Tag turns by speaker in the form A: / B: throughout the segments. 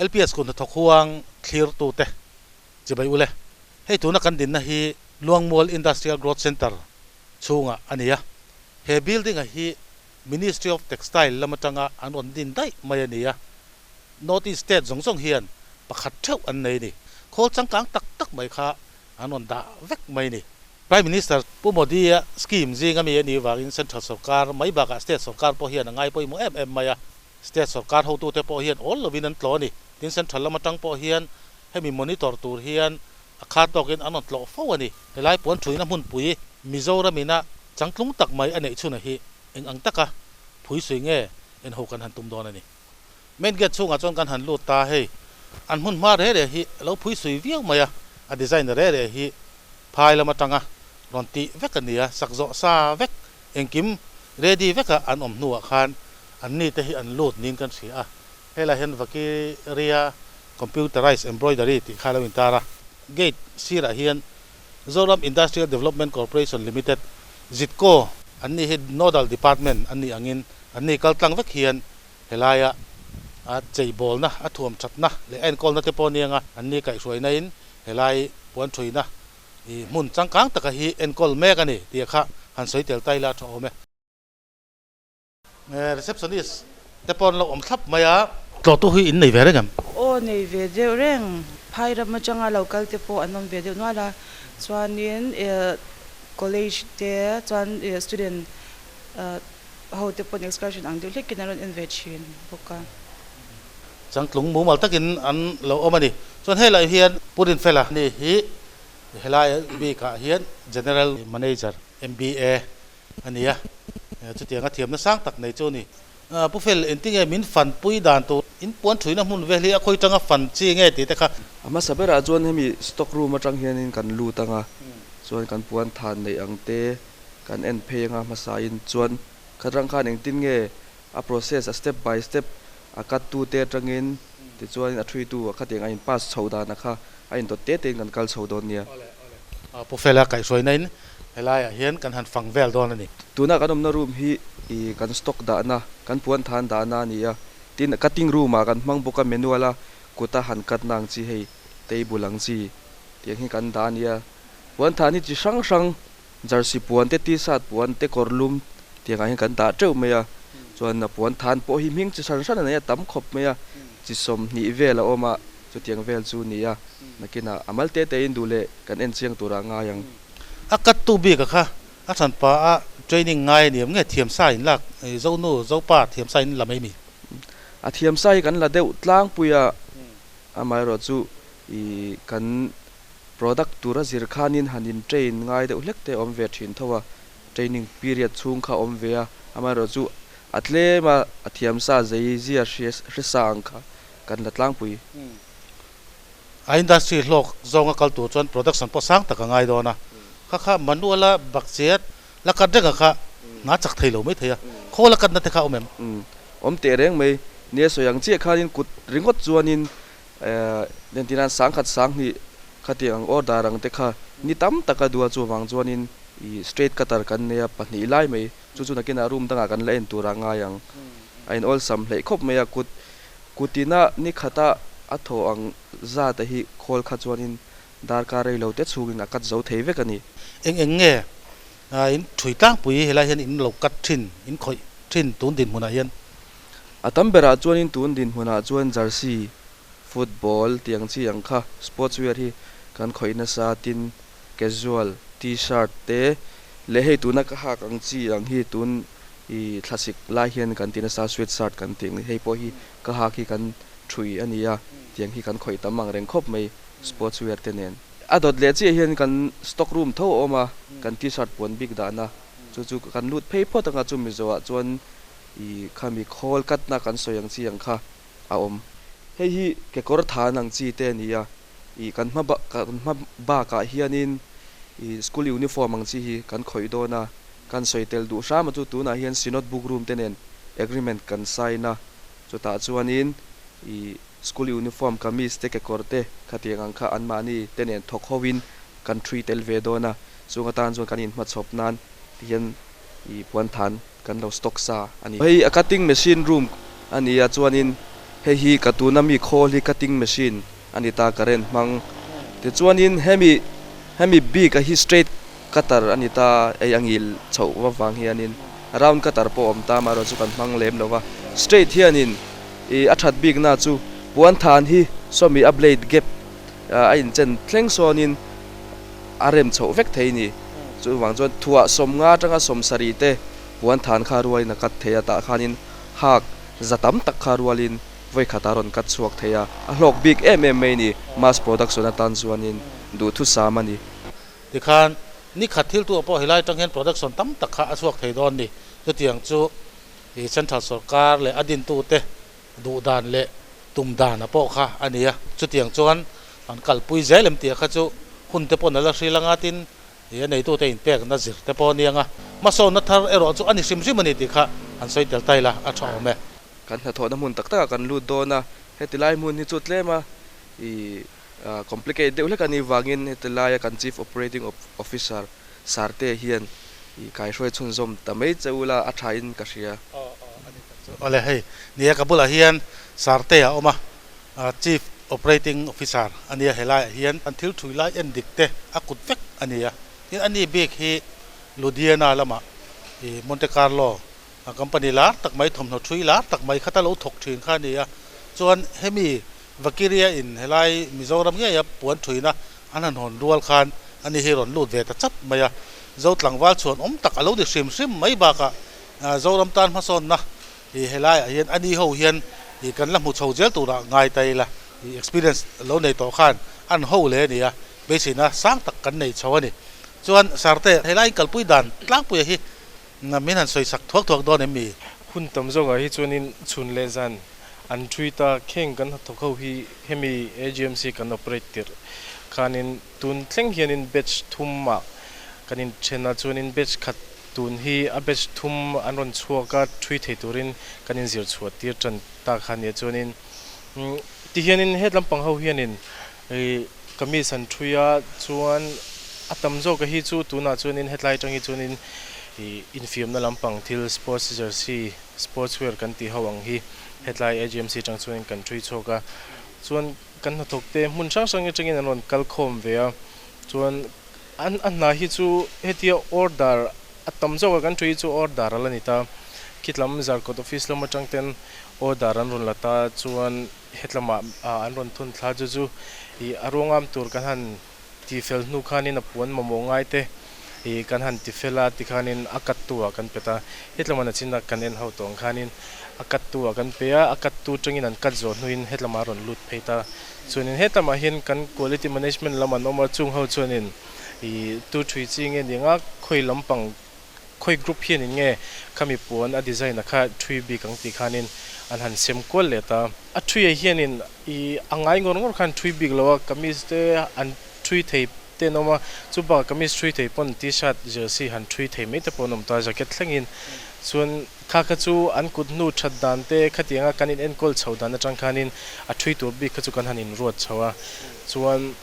A: LPS kut hnathawk huang thlirtute chibai ule. Hei tuna kan dinna hi Luangmual Industrial Growth Centre chhungah a ni a. He building-a hi Ministry of Textile lam atanga an rawn din daih mai a ni a. North East state zawng zawng hian pakhat theuh an nei a ni. Khawl changkang tak tak mai kha an rawn dah vek mai a ni. Prime Minister Pu Modi-a scheme zinga mi a nih vangin Central sawrkar mai bakah State sawrkar pawh hian a ngai pawimawh em em mai a. State sawrkar hotute pawh hian awl lovin an tlawh a ni. Tin, Central lam atang pawh hian hemi monitor tur hian a khat tawkin an rawn tlawh fo a ni. Helai puan thuina hmunpui Mizoram ina changtlung tak mai a neih chhunah hi eng ang taka phuisui nge en ho kan han tum dawn a ni. Main gate chhungah chuan kan han lut ta hei, an hmun hma re re hi a lo phuisui viau mai a, a design re re hi phai lam atanga rawn tih vek a ni a, sak zawh sa vek engkim ready veka an awm hnuah khan an ni te hi an lut niin kan hria a, helaiah hian Vakiria Computerized Embroidery tih kha a lo intar a, gate sirah hian Zoram Industrial Development Corporation Limited, ZIDCO, an ni hi Nodal Department an nih angin an ni kaltlang vek hian helaia a cheibawlna, a thuam thatna leh a enkawlna te pawh a ni anga an ni kaihhruaina in helai puanthuina i hmun changkang taka hi enkawl mek a ni tih kha han sawi tel ta ila a tha awm e. Receptionist te pawh an lo awm thlap mai a. Tlawhtu hi in nei ve reng em?
B: Aw nei ve deuh reng. Phai ram atanga lo kal te pawh an awm ve deuh nual a. Chuanin college te chuan student ho te pawhin excursion ang deuh hlekin an rawn en ve thin bawk a.
A: Changtlung mumal takin an lo awm a ni. Chuan helaiah hian Pu Rinfela ni hi helai bikah hian General Manager, MBA, a ni a, chutianga thiamna sang tak nei chu a ni. Pu Fel, engtinge min fanpui dan tur in puan thuina hmun vel hi a khawi tanga fan chi nge tih te kha?
C: A hmasa berah chuan hemi stock room atang hianin kan lut anga, chuan kan puan than neih ang te kan en phei anga hmasain chuan khatrang khan engtin nge a process a step by step a cut tu te atangin tichuanin a thui tu a khatiang a in pass chho dan a kha a indawt te tein kan kal chho dawn nia.
A: Pu Fela kaihhruaina in helaiah hian kan han fang vel dawn a ni.
C: Tuna kan awmna room hi i kan stock dahna, kan puan than dahna a ni a, tin cutting room ah kan hmang bawk a manual a kut a han cut na ang chi hei table ang chi tiang hi kan dah a ni a, puan than hi chi hrang hrang Jersey puan te, t-shirt puan te, kawr lum tiangah hian kan dah teuh mai a, chuan a puan than pawh hi hming chi hran hran a nei a, tam khawp mai a, chi sawmhnih vel a awm a, chutiang vel chu ni a, nakinah a mal te te in duh leh kan en chiang turah ngai ang.
A: A cut tu bik a kha a hran pa a training ngai a ni em nge thiam sa in lak Zonu Zopa thiam sa in la mai mi?
C: A thiam sa hi kan la deuh tlangpui a, amaherawh chu i kan Product tura zir khanin han in train ngai deuh hlek te awm ve thin tho a, training period chhung kha awm ve a, amaherawh chu a tlem a, a thiam sa zei zia hre sa ang kha kan la tlangpui.
A: A industry hlawk zawnga kal tur chuan production pawh sang tak a ngai dawn a, kha kha manual a bakchiat la cut reng a kha hna chak thei lo mai thei a, khawl a cut na te kha a awm em?
C: Umm, awm teh reng mai, nia sawi ang chiah khanin kut ringawt chuanin Lentinan sangkhat sanghnih khatiang ang order ang te kha ni tam taka dual chuvang chuanin i straight cutter kan nei a pahnih lai mai chu chu nakinah room dangah kan la en tur a ngai ang a in awlsam hleih khawp mai a kut kutina ni khata a thaw ang zat a hi khawl kha chuanin darkar rei lo te chhungin a cut zo thei vek a ni.
A: Eng eng nge in thui tlangpui helai hian in lo cut thin in khawih thin tun dinhmunah hian?
C: A tam berah chuanin tun dinhmunah chuan jersey, football tiang chi ang kha sports wear hi kan khawih nasa tin casual t-shirt te leh hei tuna ka hak ang chi ang hi tun i thlasik lai hian kan ti nasa sweat shirt kan tih ang hei pawh hi ka hak hi kan thui a ni a tiang hi kan khawih tam ang reng khawp mai sports wear te nen. A dawt leh chiah hian kan stock room tho a awm a kan t-shirt puan bik dahna chu chu kan lut phei phawt anga chu mizoah chuan I khami khawl katna kan sawi ang chi ang kha a awm. Hei hi kekawr than ang chi te a ni a, i kan hma kan hma bakah hianin i school uniform ang chi hi kan khawih dawn a, kan sawi tel duh hram a chu tunah hian Synod book room te nen agreement kan sign a, chutah chuanin i school uniform kamis te kekawr te khatiang ang kha anmahni te nen thawk hoin kan thui tel ve dawn a, chung atan chuan kan inhmachhawp nan tihian i puan than. Kan lo stock sa a ni. Hei a cutting machine room a ni a chuanin Hei hi ka tuna mi khawl hi cutting machine a ni ta current hmang. Tichuanin hemi hemi bik a hi straight cutter a ni ta ei a ngil chhoh va vang hianin round cutter pawh a awm ta amaherawh chu kan hmang lem lo va. Straight hianin ih a that bikna chu puan than hi sawmi a blade gap a inchen thleng sawnin a rem chhoh vek thei a ni. Chuvang chuan thuah sawmnga atanga sawmsarih te puan than kha rualin a cut thei a tah khanin hak za tam tak kha rualin vawi khat a rawn cut chhuak thei a, a hlawk bik em em mai a ni, mass production atan chuanin duhthusam a ni.
A: Tikhan ni khat thil tu ah pawh helai atang hian production tam tak kha a chhuak thei dawn ni. Chutiang chu ih central sorkar leh a dintute duh dan leh tum dan a pawh kha a ni a. Chutiang chuan an kalpui zel em tih kha chu hun te pawh nala hril anga tin Ih a neitute inpekna zir te pawh a ni ang a, hmasawnna thar erawh chu a ni hrim hrim a ni tih kha han sawi tel ta ila a tha awm e.
C: Kan hnathawhna hmun tak takah kan lut dawn a, heti lai hmun hi chu tlem a ih complicate deuh hlek a nih vangin heti laia kan Chief Operating Officer Sarte hian ih kaihruai chhunzawm ta mai che ula a thain ka hria.
A: Aw aw a ni tak chu. Awle hei nia ka bulah hian Sarte a awm a, Chief Operating Officer a nia helaiah hian an thil thui lai en dik te a kut vek a ni a, tin ani bik hi Ludhiana lamah ih Monte Carlo a company lar tak mai thawmhnaw thui lar tak mai khata lo thawk thin kha a ni a, chuan hemi Vakiria in helai Mizoram ngeia puan thuina an han hawn rual khan ani hi rawn lut ve ta chap mai a, Zo tlangval chhuan awm tak a lo ni hrim hrim mai bakah Zoram tan hmasawnna Ih helaiah hian ani ho hian ih kan la hmu chho zel turah ngai ta ila ih experience lo nei tawh khan an ho le a ni a, beiseina sang tak kan nei chho a ni. Chuan Sarte helai inkalpui dan tlangpuia hi min han sawi sak thuak thuak dawn em mi?
D: Hun tam zawkah hi chuanin chhun leh zan an thui ta kheng kan hnathawk ho hi hemi AGMC kan operate tirh khanin Tun thleng hianin batch thumah kan inthen a, chuanin batch khat tun hi a batch thum an rawn chhuak a, thui thei turin kan inzir chhuah tir tan ta kha nia. Chuanin tihianin het lampang ho hianin kamis an thui a, chuan a tam zawk a hi chu tunah chuanin hetlai atang hi chuanin infiamna lampang thil sports jersey, sports wear kan tih ho ang hi hetlai AGMC atang chuanin kan thui chhuak a, chuan. Kan hnathawk te hmun hrang hrang atangin an rawn kal khawm ve a, chuan an a hna hi chu hetia order a tam zawk a kan thu hi chu order a la ni ta, khitlam Zarkawt office lam atang ten order an rawn la ta, chuan hetlamah an rawn thun thla chu chu ih a ruangam tur kan han ti fel hnu khanin a puan mamawh ngai te ih kan han ti fel a tikhanin a cut tu ah kan pe ta, hetlama na chin a kan en ho tawh ang khanin a cut tu ah kan pe a, a cut tu tangin an cut zawh hnuin hetlama a rawn lut phei ta, chuanin hetlama hian kan quality management lam an awm a chung ho chuanin ih tu thui chi nge ni anga khawi lampang Khawi group hianin nge khami puan a design a kha thui bik ang tih khanin an han sem kual let a. A thuiah hianin i a ngai ngawr ngawr khan thui bik lo a, kamis te an thui thei te an awm a, chu bakah kamis thui thei pawn t-shirt, jersey han thui thei mai te pawh an awm ta, jacket thlengin. Chuan kha kha chu an kut hnu that dan te khatianga kan in enkawl chho dan atang khanin a thui tur bik kha chu kan han inruat chho a. Chuan.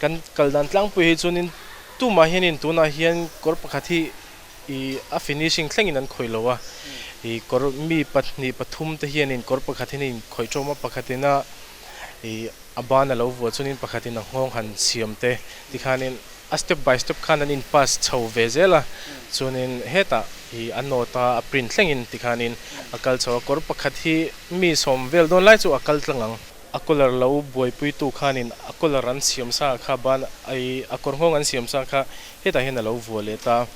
D: Kan kal dan tlangpui hi chuanin tumah hianin tunah hian kawr pakhat hi ih a finishing thlengin an khawih lo a, ih kawr mi pahnih pathum te hianin kawr pakhat hian in khawih tawm a, pakhatin a ih a ban a lo vuah chuanin pakhatin a nghawng han siam te tikhanin a step by step khan an in pass chho ve zel a, chuanin hetah ih a note a a print thlengin tikhanin a kal chho a, kawr pakhat hi mi sawm vel dawn lai chu a kal tlang ang. A collar lo buaipuitu khanin a collar an siam sa kha ban ai a kawr nghawng an siam sa kha hetah hian a lo vuah leh ta.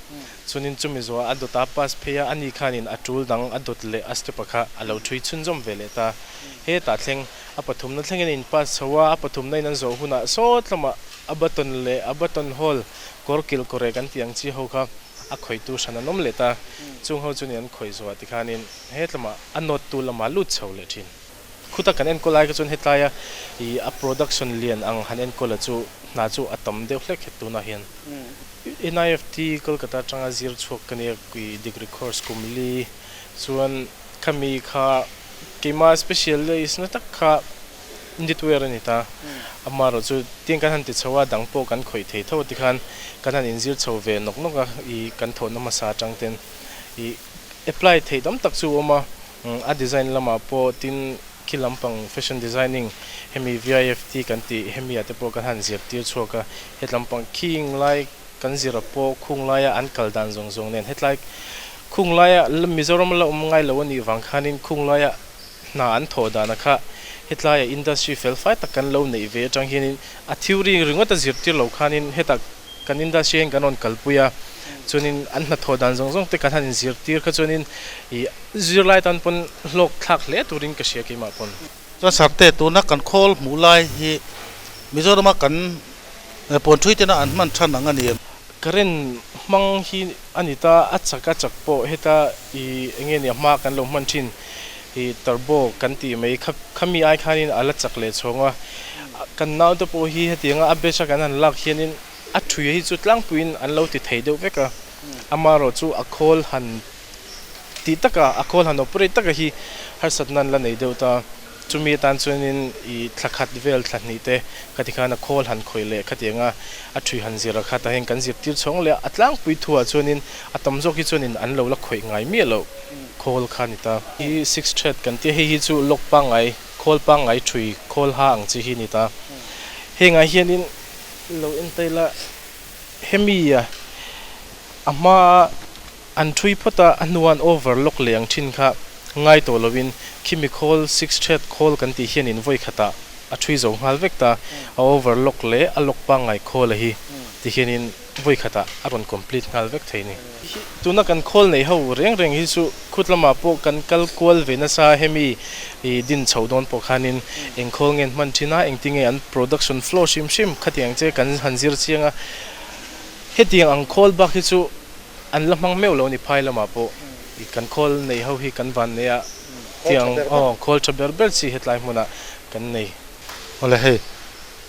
D: Chuanin chumi zawh a dawt a pass phei a, ani khanin a tul dang a dawt leh a step-a kha a lo thui chhunzawm ve leh ta. Hetah thleng a pathumna thlengin a in pass chho a, a pathumna in an zawh hunah sawt lamah a button leh a button hole kawr kilh kawrek an tih ang chi ho kha a khawihtu hran an awm leh ta. Chung ho chuanin an khawih zawh ah tikhanin hetlamah a nawt tu lamah lut chho leh thin. Khuta kan enkawl ai kha chuan hetlaia ih a production lian ang han enkawl a chu hna chu a tam deuh hlek het tunah hian. NIFT Kolkata atanga zir chhuak ka nia ih degree course kum li chuan khami kha keimah specialist na tak kha knitwear a ni ta. Amaherawh chu tiang kan han ti chho a dang pawh kan khawih thei tho tikhan kan han inzir chho ve nawk nawk a ih kan thawhna hmasa atang ten ih apply theih tam tak chu a awm a. A design lamah pawh tin Khi lampang fashion designing hemi VIFT kan tih hemi ah te pawh kan han zir tir chhuak a, het lampang khing lai kan zir a pawh khung laia an kal dan zawng zawng nen hetlai khung laia Mizoram la awm ngai lo a nih vang khanin khung laia hna an thawh dan a kha hetlaiah industry fel fai tak kan lo neih ve atang hianin a theory ringawt a zir tir lo khanin hetah kan industry hian kan rawn kalpui a, chuanin an hnathawh dan zawng zawng te kan han inzirtir kha chuanin ih zirlai tan pawn hlawk thlak hle turin ka hria keimah pawn.
A: Chuan Sarte tuna kan khawl hmuh lai hi Mizorama kan puan thui tena an hman than ang a ni em?
D: Current hmang hi a ni ta, a chak a chak pawh heta ih eng nge nia hma kan lo hman thin ih turbo kan tih mai kha khami ai khanin a la chak leh chhawng a, kan naute pawh hi hetianga a batch a kan han lak hianin a thui hi chu tlangpuiin an lo ti thei deuh vek a, amaherawh chu a khawl han tih taka a khawl han operate taka hi harsatna an la nei deuh ta. Chumi atan chuanin i thla khat vel thla hnih te khati khan a khawl han khawih leh khatiang a, a thui han zir a kha tah hian kan zirtir chhawng leh a, a tlangpui thuah chuanin a tam zawk hi chuanin an lo la khawih ngai miah loh khawl kha a ni ta. Hi six thread kan tia hei hi chu lock pangngai, khawl pangngai thui khawl ha ang chi hi a ni ta. Hengah hianin lo en ta ila hemi a hmaa An thui phawt a, a hnuah an overlock leh ang thin kha ngai tawh loin khimi khawl six thread khawl kan tih hianin vawi khatah a thui zo nghal vek ta, a overlock leh a lock pangngai khawl a hi ti hianin vawi khatah a rawn complete nghal vek thei ni. Tuna kan khawl nei ho reng reng hi chu khut lamah pawh kan kal kual ve nasa hemi din chhoh dawn pawh khanin eng khawl nge an hman thin a, engtinge an production flow hrim hrim khatiang che kan han zir chiang a, hetiang ang khawl bak hi chu An la hmang meuh lo a ni phai lamah pawh i kan khawl nei ho hi kan van nei a tiang aw khawl tha ber ber chi hetlai hmunah kan nei.
A: Awle hei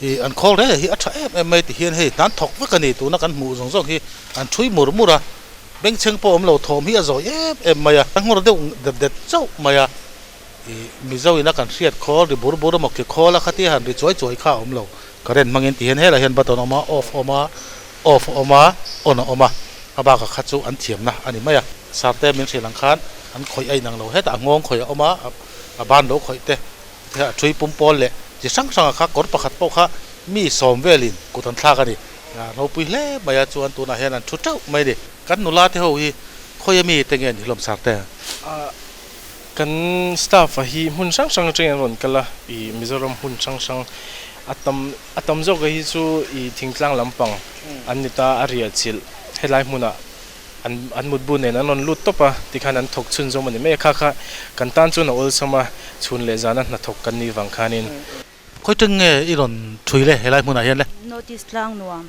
A: i an khawl reng hi a tha em em mai ti hian hei hnan thawk vek a ni tuna kan hmuh zawng zawng hi an thui mur mur a bengchheng pawh awm lo thawm hi a zawi em em mai a a nghawr deuh det det chauh mai a i Mizo ina kan hriat khawl ri bur bur emaw ki khawl a khatia han ri chuai chuai kha a awm lo current hmangin ti hian helaiah hian button a awm a off a awm a. Off a awm a, on a awm a, a bakah kha chu an thiamna a ni mai a. Sarte min hrilh ang khan an khawih a inang lo hetah a nghawng khawih a awm a, a ban lo khawih te, a thui pum pawl leh chi hrang hranga kha kawr pakhat pawh kha mi sawm velin kut an thlak a ni. A ropui hle mai a, chuan tunah hian an thu teuh mai a ni. Kan nula te ho hi khawi ami te nge an hlawm Sarte?
D: Kan staff a hi hmun hrang hrang atangin an rawn kal a, ih Mizoram hmun hrang hrang a tam a tam zawk hi chu ih thingtlang lampang an ni ta a riah chilh helai hmunah an an mutbu nen an rawn lut tawp a tikhan an thawk chhunzawm a ni mai a kha kha kan tan chuan a awlsam a chhun leh zana hnathawk kan nih vang khanin.
A: Khawi teng nge i rawn thui le helai hmunah hian le?
E: Notice tlang nuam.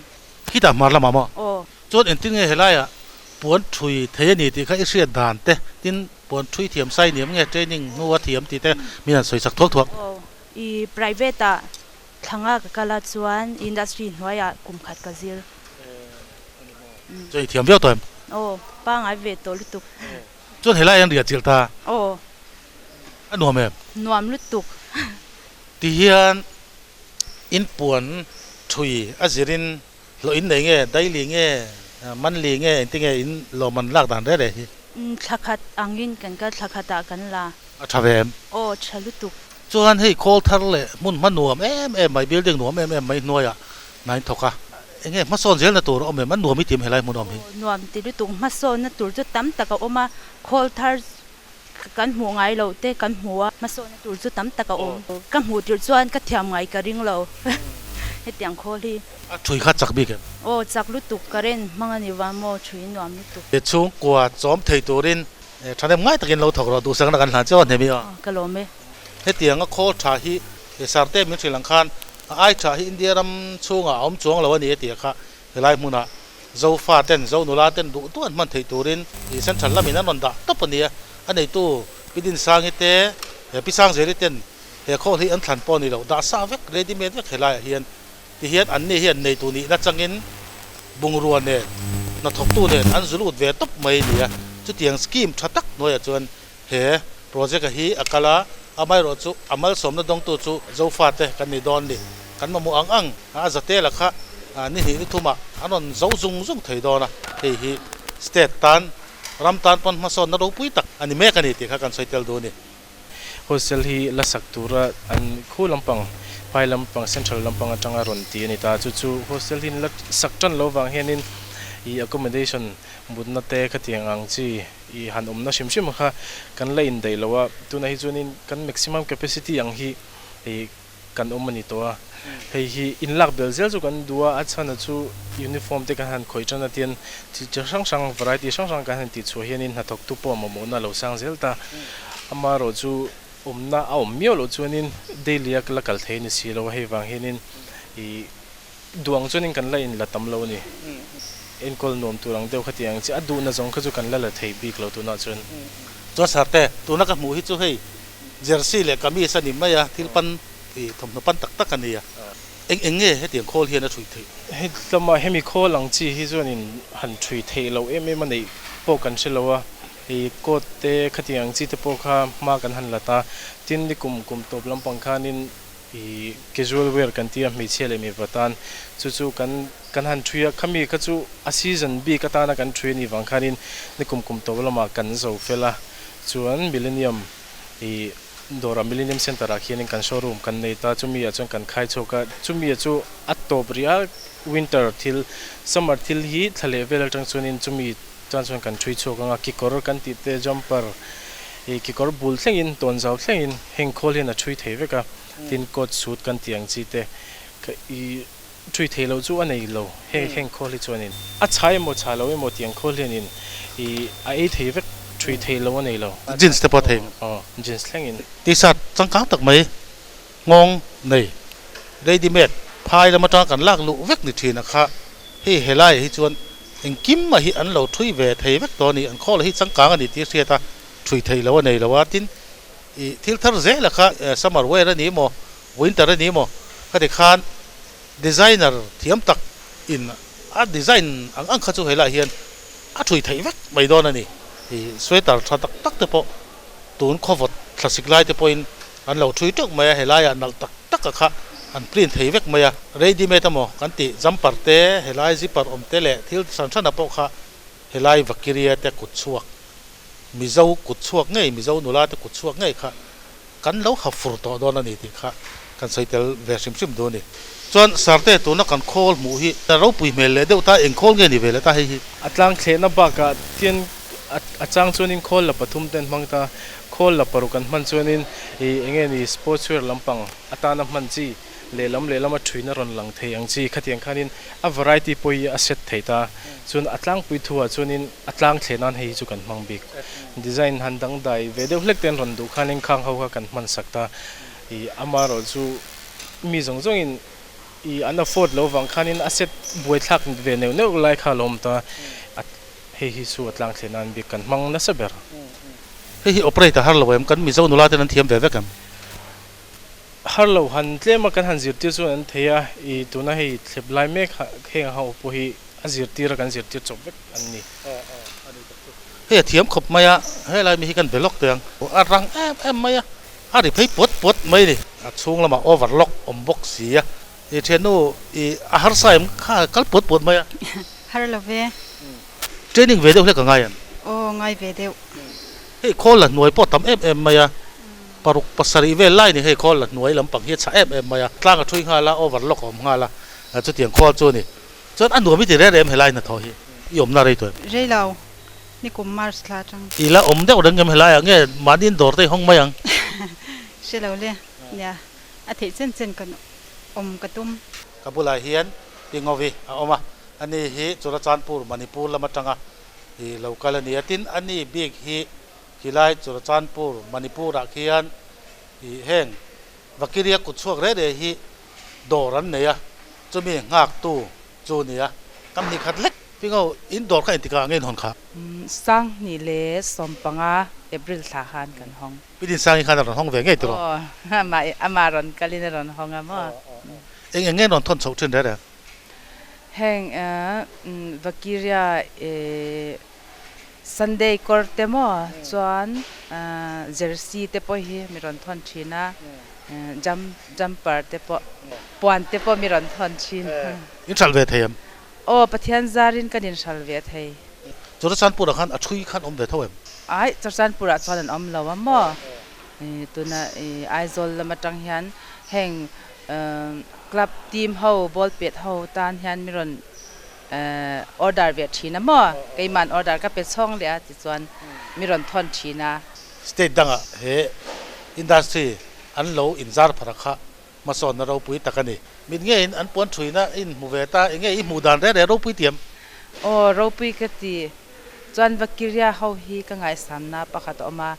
A: Khitah hmar lamah maw?
E: Aw.
A: Chuan engtin nge helaiah puan thui thei a ni tih kha i hriat dan te tin Puan thui thiam sai niam nge training hnua thiam tih te min han sawi chak thuak thuak.
E: Aw i private ah thlanga ka kal a chuan industry hnuaiah kum khat ka zir.
A: Chuan i thiam viau tawh em?
E: Aw pangai ve tawh lutuk.
A: Chuan helai an riah chilh ta?
E: Aw.
A: A nuam em?
E: Nuam lutuk.
A: Ti hian in puan thui a zirin Hlawh in nei nge, daily nge, monthly nge, engti nge in lawm an lak dan reh reh hi?
E: Thla khat angin kan kal thla khatah kan la.
A: A tha ve em?
E: Aw, tha lutuk.
A: Chuan hei khawl thar leh hmun hma nuam em em mai, building nuam em em mai hnuaiah hna in thawk a. Enge hmasawn zelna tur a awm em? An nuam i ti em helai hmun a awm hi?
E: Aw, nuam ti lutuk. Hmasawnna tur chu tam tak a awm a, khawl thar kan hmuh ngai loh te kan hmu a, hmasawnna tur chu tam tak a awm. Ka hmuh tirh chuan ka thiam ngai ka ring lo hetiang khawl hi.
A: A thui kha chak bik em?
E: Aw chak lutuk, current hmang a ni va maw thui nuam lutuk.
A: Chhungkua chawm thei turin thahnem ngai takin lo thawk rawh duhsakna kan hlan chiau a hnem i a.
E: Ka lawm e.
A: Hetianga khawl tha hi Sarte min hrilh ang khan a ai tha hi India ram chhungah a awm chuang lo a ni a tih kha Helai hmunah Zofa ten, Zo nula ten duh duh an hman theih turin ih Central lamin an rawn dah tawp a ni a. A neitu Pi Dinsangi te, he Pi Sangzeli ten he khawl hi an thlan pawh a ni lo. Dah sa vek, ready made vek helaiah hian ti hian anni hian neitu nihna changin bungrua nen, hnathawktu nen an zu lut ve tawp mai a ni a. Chutiang scheme tha tak hnuaiah chuan he project a hi a kal a, amaherawh chu a malsawmna dawngtu chu Zofa te kan ni dawn ni. Kan mamawh ang ang a zatel a kha ni hnih ni thumah an rawn zo zung zung thei dawn a, hei hi state tan ram tan pawn hmasawnna ropui tak a ni mek a ni tih kha kan sawi tel duh a ni.
D: Hostel hi la sak tura an khu lampang, phai lampang, central lampang atanga rawn ti a ni ta. Chu chu hostel hi la sak tan lo vang hianin ih accommodation mutna te khatiang ang chi ih han awmna hrim hrim kha kan la indaih lo a. Tunah hi chuanin kan maximum capacity ang hi ih kan awm a ni tawh a. Hei hi inlak bel zel chu kan duh a, a chhana chu uniform te kan han khawih tan a tian chi chi hrang hrang variety hrang hrang kan han tih chhuah hianin hnathawktu pawh mamawhna a lo sang zel ta. Amaherawh chu awmna a awm miau loh chuanin daily a la kal thei a ni si lo a, hei vang hianin ih duh ang chuanin kan la inla tam lo a ni. Enkawl nuam tur ang deuh kha tih ang chi a duhna zawng kha chu kan la la thei bik lo tunah chuan.
A: Chuan Sarte, tuna ka hmuh hi chu hei Jersey leh kamis a ni mai a, thil pan ih thawmhnaw pan tak tak a ni a. Eng eng nge hetiang khawl hian a ṭhui theih?
D: Hetlama hemi khawl ang chi hi chuanin han ṭhui theih loh em em a neih pawh kan hre lo a, ih coat te khatiang ang chi te pawh kha hma kan han la ta. Tin, ni kum kum tawp lampang khanin ih casual wear kan tia hmeichhia leh mipa tan chu chu kan kan han ṭhui a, khami kha chu a season bik atana kan ṭhui a nih vang khanin ni kum kum tawp lamah kan zo fel a, chuan millennium Ih dawrah Millennium Centre ah khianin kan showroom kan nei ta, chumi ah chuan kan khai chhuak a, chumi ah chu a tawp rih a, winter thil, summer thil hi thla leh vel atang chuanin chumi tan chuan kan thui chhuak ang a, kekawr kan tih te, jumper, ih kekawr bul thlengin, tawnzau thlengin heng khawl hian a thui thei vek a, tin coat suit kan tih ang chi te, ih thui thei loh chu a nei lo, heng heng khawl hi chuanin a chha emaw chha lo emaw tih ang khawl hianin ih a ei thei vek, thui thei lo a nei lo.
A: Jeans te pawh a thei.
D: Aw, jeans thlengin.
A: T-shirt changkang tak mai nghawng nei, ready made, phai lam atanga kan lak luh vek ni thin a kha, hei helaiah hi chuan engkim mah hi an lo thui ve thei vek tawh a ni, an khawl hi changkang a ni tih a hriat a, thui thei lo a nei lo a, tin ih thil thar zel a kha summer wear a ni maw Winter a ni maw? Ka ti khan designer thiam tak in a design ang ang kha chu helaiah hian a thui theih vek mai dawn a ni. Ih sweater tha tak tak te pawh tun khawvawt thlasik lai te pawhin an lo thui teuh mai a, helaiah nalh tak tak a kha an print thei vek mai a. Ready made emaw kan tih jumper te, helai zipper awm te leh thil hran hran ah pawh kha helai vakiria te kut chhuak, Mizo kut chhuak ngei, Mizo nula te kut chhuak ngei kha Kan lo ha fur tawh dawn a ni tih kha kan sawi tel ve hrim hrim duh a ni. Chuan Sarte tuna kan khawl hmuh hi ropui hmel leh deuh ta, eng khawl nge ni ve leh ta hei hi?
D: A tlang thlehna bakah tian a chang chuanin khawl la pathum te an hmang ta, khawl la paruk an hman chuanin ih eng nge ni sports wear lampang atana hman chi lehlam lehlam a thuina rawn lang thei ang chi khatiang khanin a variety pawh hi a set thei ta. Chuan a tlangpui thuah chuanin a tlang thleh nan hei hi chu kan hmang bik. Design han dangdai ve deuh hlek te an rawn duh khanin khang ho kha kan hman sak ta. Ih amaherawh chu mi zawng zawngin ih an afford lo vang khanin a set buaithlak ve neuh neuh lai kha a lo awm ta. A hei hi chu a tlang thleh nan bik kan hmang nasa ber.
A: Hei hi operate a har lo em? Kan Mizo nula ten an thiam ve vek em?
D: Har lo han tlem a kan han zirtir chuan an thei a, ih tuna hei thlep lai mek heng ho pawh hi a zirtir a kan zirtir chawp vek an ni.
A: Hei a thiam khawp mai a, helai mi hi kan be lawk teh ang. A rang em em mai a, a ri phei puat puat mai a ni. A chhung lamah overlock awm bawk si a, i thiannu i a harsa em kha kal puat puat mai a.
F: Har lo ve.
A: Training ve deuh hlek a ngai em?
F: Aw ngai ve deuh.
A: Hei khawl la hnuai pawh tam em em mai a, paruk pasarih vel lai ni hei khawl la hnuai lampang hi a chhah em em mai a, tlang a thui nghal a, overlock a awm nghal a, chutiang khawl chu a ni. Chuan a nuam i ti reng reng em helai hnathawh hi i awmna rei tawh em?
F: Rei lo, nikum March thla atang.
A: I la awm deuh reng em helai ah nge mahni in dawr te i hawng mai ang?
F: Hre lo le, nia a theih chen chen kan awm ka tum.
A: Ka bulah hian Pingovi a awm a, ani hi Churachandpur, Manipur lam atanga i lo kal a ni a, tin ani bik hi khilai Churachandpur, Manipur ah khian i heng Vakiria kut chhuak reh reh hi dawr an nei a, chumi nghaktu chu a ni a, kam hnih khat lek. Tingo, in dawr kha engtikah nge in hawn kha?
B: Sanghnih leh sawmpanga April thla khan kan hawng.
A: Pi Dinsangi khan a rawn hawng ve ngei tiraw?
B: Aw, amah amah rawn kalin a rawn hawng a maw?
A: Eng eng nge in rawn thawn chhoh thin reh reh?
B: Heng Vakiria Sunday kawr te maw chuan jersey te pawh hi mi rawn thawn thin a, jumper te pawh, puan te pawh mi rawn thawn thin.
A: In hralh ve thei em?
B: Aw, Pathian zarin kan in hralh ve thei.
A: Churachandpur ah khan a thui khan awm ve tho em?
B: Aih, Churachandpur ah chuan an awm lo a maw?
G: Tuna Aizawl lam atang hian heng club team ho ball pet ho tan hian mi rawn order ve thin a maw? Keiman order ka pe chhawng leh a tichuan mi rawn thawn thin a.
A: State dangah he industry an lo inzar phara kha hmasawnna ropui tak a ni. Mit ngeiin an puan thuina i inhmu ve ta, enge i hmuh dan reng reng ropui tiam?
G: Aw, ropui ka ti. Chuan Vakiria ho hi ka ngaihsamna pakhat a awm a,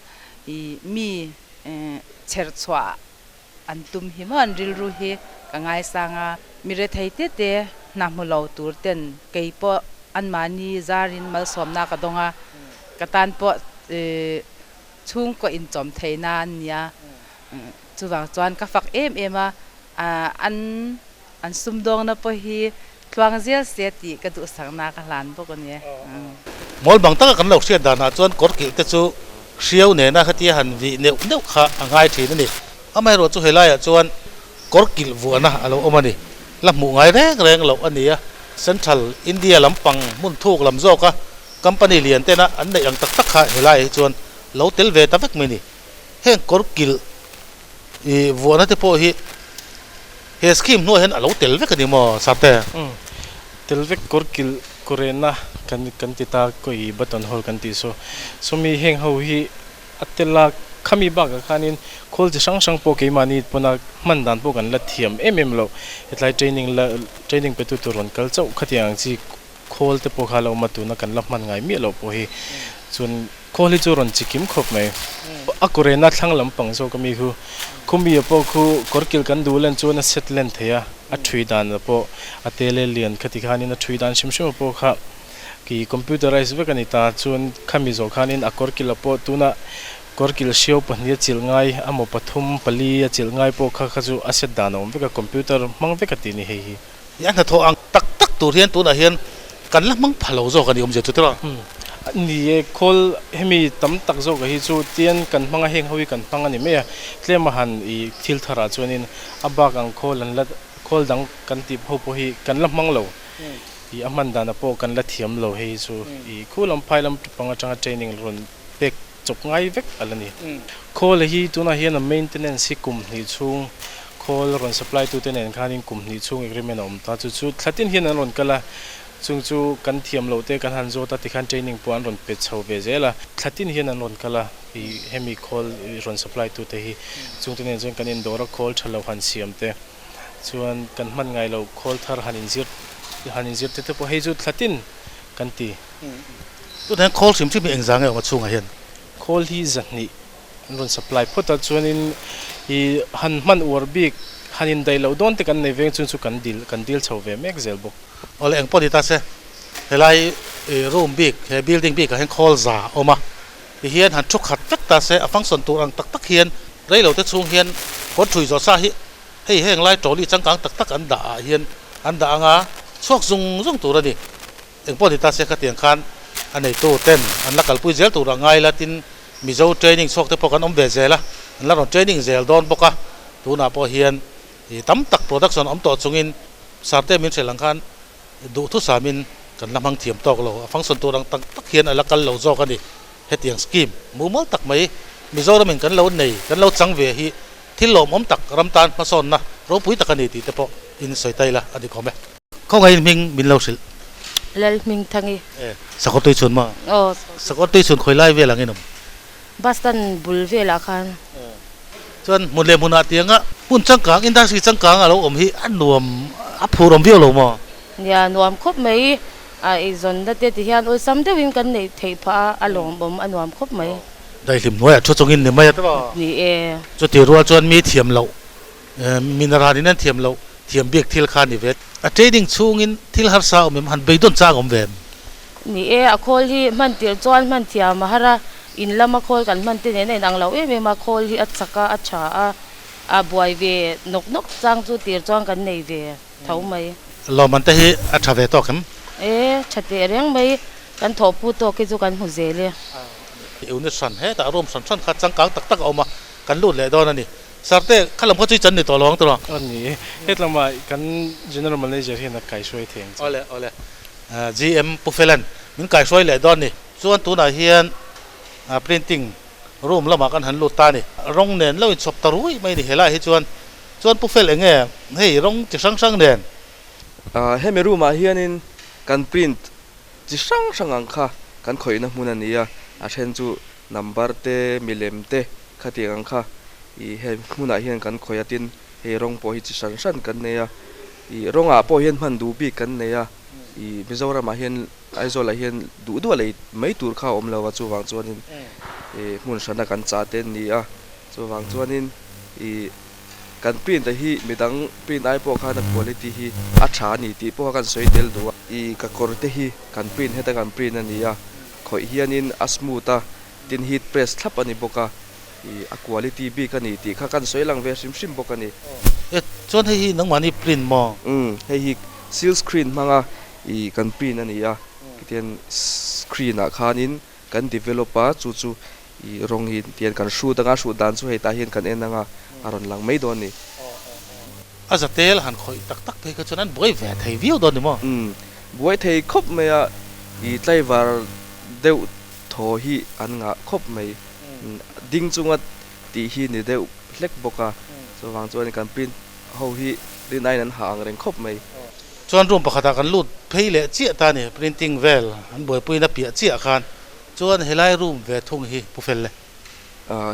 G: i mi chher chhuah an tum hi maw an rilru hi ka ngaisang a, mi rethei te te hna hmu lo tur ten kei pawh anmahni zarin malsawmna ka dawng a, ka tan pawh chhungkaw inchawm theihna an nia, chuvang chuan ka fak em em a, an an sumdawngna pawh hi tluang zel se tih ka duhsakna ka hlan bawk a ni.
A: Mawl bang taka kan lo hriat danah chuan kawr kilh te chu hriau nena khatia han vih neuh neuh kha a ngai thin a ni. Amaherawh chu helaiah chuan kawr kilh vuahna a lo awm a ni. La hmuh ngai reng reng loh a ni a, Central India lampang hmun thuk lam zawka company lian tena an neih ang tak tak kha helaiah hi chuan lo tel ve ta vek mai a ni. Heng kawr kilh I vuahna te pawh hi he scheme hnuaiah hian a lo tel vek a ni maw Sarte?
D: Umm tel vek kawr kilh kawrehna kan kan ti ta kaw i button hole kan tih saw sawmi heng ho hi a tel a khami bakah khanin khawl chi hrang hrang pawh keimahni pawna hman dan pawh kan la thiam em em lo hetlai training la training pe tu tur rawn kal chauh khatiang ang chi khawl te pawh kha a lo awm a tuna kan la hman ngai miah loh pawh hi chuan Khawl hi chu rawn chi kim khawp mai. A kawrena thlang lampang zawk ami khu khumi ah pawh khu kawrkilh kan duh len chuan a set len thei a, a thui dan ah pawh a tel e lian khati khanin a thui dan hrim hrim ah pawh kha ki computerize vek a ni ta chuan khami zawh khanin a kawrkilh ah pawh tuna kawrkilh hriau pahnih a chilh ngai amaw pathum pali a chilh ngai pawh kha kha chu a set dan a awm vek a computer hmang vek a tih ni hei hi.
A: A hnathawh ang tak tak tur hian tunah hian kan la hmang pha lo zawk a ni awmzia chu tiraw?
D: Ni e, khawl hemi tam tak zawk hi chu tian kan hmang a, heng ho hi kan hmang a ni mai a, tlem a han i thil tharah chuanin a bak ang khawl an la khawl dang kan tih ho pawh hi kan la hmang lo, i a hman danah pawh kan la thiam lo hei hi chu i khu lam phai lam pang atanga training rawn pek chawp ngai vek a la ni. Khawl hi tunah hian a maintenance hi kum hnih chhung khawl rawn supply tute nen khanin kum hnih chhung agreement a awm ta. Chu chu thla tin hian an rawn kal a, chung chu kan thiam loh te kan han zawt a tikhan training pawh an rawn pe chho ve zel a. Thla tin hian an rawn kal a, i hemi khawl rawn supply tute hi chungte nen chuan kan indawr a, khawl tha lo han siam te chuan kan hman ngai loh khawl thar han inzir han inzir te te pawh hei chu thla tin kan ti.
A: Tunah hian khawl hrim hrim hi engzah nge awm a chhungah hian?
D: Khawl hi zahnih an rawn supply phawt a, chuanin i han hman uar bik, han indaih loh dawn te kan nei veng chung chu kan dil kan dil chho ve mek zel bawk.
A: Awle eng pawh ni ta se, helai room bik, he building bikah hian khawl za a awm a, tihian han thu khat vek ta se, a function tur ang tak tak hian rei lo te chhung hian kawr thui zawh sa hi hei heng lai trolley changkang tak tak an dah ah hian an dah anga chhuak zung zung tur a ni. Engpawh ni ta se khatiang khan a neitu ten an la kalpui zel tur a ngai la tin Mizo training chhuak te pawh kan awm ve zel a, an la rawn training zel dawn bawk a, tunah pawh hian ih tam tak production awm tawh chungin Sarte min hrilh ang khan duhthusamin kan la hmang thiam tawk lo, a function tur ang tak tak hian a la kal lo zawk a ni. Hetiang scheme mumal tak mai Mizoramin kan lo nei, kan lo chang ve hi thil lawmawm tak ram tan hmasawnna ropui tak a ni tih te pawh in sawi ta ila a ni khawm e. Khawngaih hming min lo hrilh.
H: Lal hming Thangi.
A: E, Sakawr tui chhun maw?
H: Aw.
A: Sakawr tui chhun khawi lai vel ang in awm?
H: Bus stand bul velah khan.
A: E. Chuan hmun leh hmunah tianga hmun changkang, industry changkang a lo awm hi a nuam, a phur awm viau lo maw?
H: Nia, nuam khawp mai. A eizawnna te ti hian awlsam deuhin kan neih theih phah a, a lawmawm, a nuam khawp mai.
A: Daihlim hnuaiah thu chungin ni mai a tawh.
H: Ni e.
A: Chuti rual chuan mi thiam loh. Mineral in an thiam loh thiam bik thil kha a ni ve. A training chhungin thil harsa awm em? Han beidawn chang awm ve em?
H: Ni e, a khawl hi hman tirh chuan hman thiam a har a, in lama khawl kan hman te nen a inang lo em em a, khawl hi a chak a, a tha a, a buai ve nawk nawk chang chu tir chuan kan nei ve tho mai.
A: Lawmman te hi a tha ve tawk em?
H: E, tha teh reng mai, kan thawhphu tawk hi chu kan hmu zel e.
A: Unit hran hetah room hran hran kha changkang tak tak a awm a, kan lut leh dawn a ni. Sarte, kha lam khaw chu i chan ni tawh lo ang tawh.
D: A ni, hetlama kan General Manager hian a kaihruai thei ang che.
A: Awle, awle. GM Pu Felan min kaihruai leh dawn ni. Chuan tunah hian printing Room lamah kan han lut ta a ni. Rawng nen lo inchhawp ta rui mai a ni helaiah hi chuan. Chuan Pu Fel eng nge hei rawng chi hrang hrang nen?
C: Hemi room ah hianin kan print chi hrang hrang ang kha kan khawihna hmun a ni a, a then chu number te, milem te khatiang ang kha ih he hmunah hian kan khawih a tin hei rawng pawh hi chi hran hran kan nei a, ih rawngah pawh hian hman duh bik kan nei a, ih Mizoramah hian Aizawlah hian duh duh a lei mai tur kha a awm lo a, chuvang chuanin ih hmun hrana kan chah te an ni a, chuvang chuanin ih kan print a hi midang print ai pawh khan a quality hi a tha a ni tih pawh kha kan sawi tel duh a, ih ka kawr te hi kan print heta kan print a ni a, khawih hianin a smooth a, tin heat press thlap a ni bawk a, ih a quality bik a ni tih kha kan sawi lang ve hrim hrim bawk a ni.
A: E chuan hei hi nangmahni print maw?
C: Umm hei hi silk screen hmanga ih kan print a ni a, kitian screen ah khanin kan develop a chu chu ih rawng hi tian kan hrut anga hrut dan chu hei tah hian kan en anga a rawn lang mai dawn a ni.
A: A zatel han khawih tak tak phei kha chuan an buai ve thei viau dawn ni maw?
C: Umm buai thei khawp mai a, ih tlaivar deuh thaw hi an ngah khawp mai. Ding chunga tih hi ni deuh hlek bawk a, chuvang chuan kan print ho hi rinaiin an ha ang reng khawp mai.
A: Chuan room pakhatah kan lut phei leh chiah ta a ni, printing vel an buaipuina piah chiah khan chuan helai room ve thung hi pu fel le.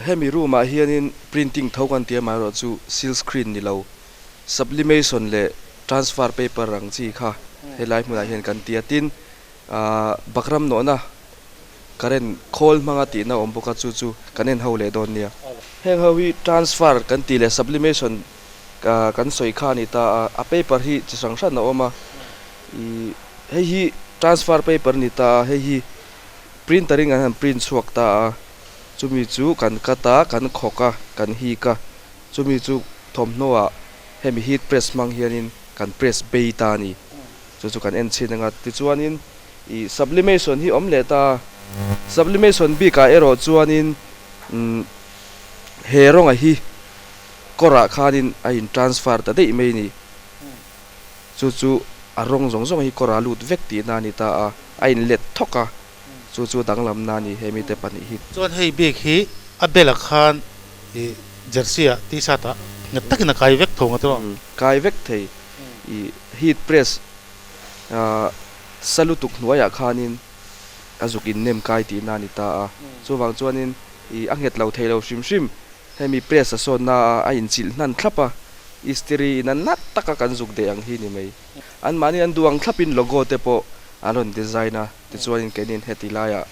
C: Hemi room ah hianin printing tho kan ti amaherawh chu silk screen ni lo, sublimation leh transfer paper ang chi kha helai hmunah hian kan ti a, tin Bakram nawhna current khawl hmanga tihna awm bawk a, chu chu kan en ho leh dawn nia. Heng ho hi transfer kan tih leh sublimation kan sawi kha a ni ta a, a paper hi chi hrang hran a awm a, ih hei hi transfer paper a ni ta a, hei hi printer in kan han print chhuak ta a, chumi chu kan cut a, kan khawk a, kan hik a, chumi chu thawmhnaw ah hemi heat press hmang hianin kan press bei ta a ni. Chu chu kan en chhin anga tichuanin ih sublimation hi awm leh ta a, sublimation bikah erawh chuanin umm he rawnga hi kawrah khanin a in transfer ta daih mai a ni. Chu chu a rawng zawng zawng hi kawrah lut vek tihna a ni ta a, a in let thawk a, chu chu danglamna a ni he mite pahnih hi.
A: Chuan hei bik hi a belah khan ih jersey ah t-shirt ah nghet takin a kai vek tho ang a tiraw?
C: Kai vek thei. Ih heat press ah sa lutuk hnuaiah khanin a zuk in nem kai tihna a ni ta a, chuvang chuanin ih a nghet lo thei lo hrim hrim. Hemi press a sawnna a a inchilh hnan thlap a, istiri in a nat taka kan zuk deh ang hi ni mai. Anmahni an duh ang thlapin logo te pawh an rawn design a, tichuanin keinin heti laiah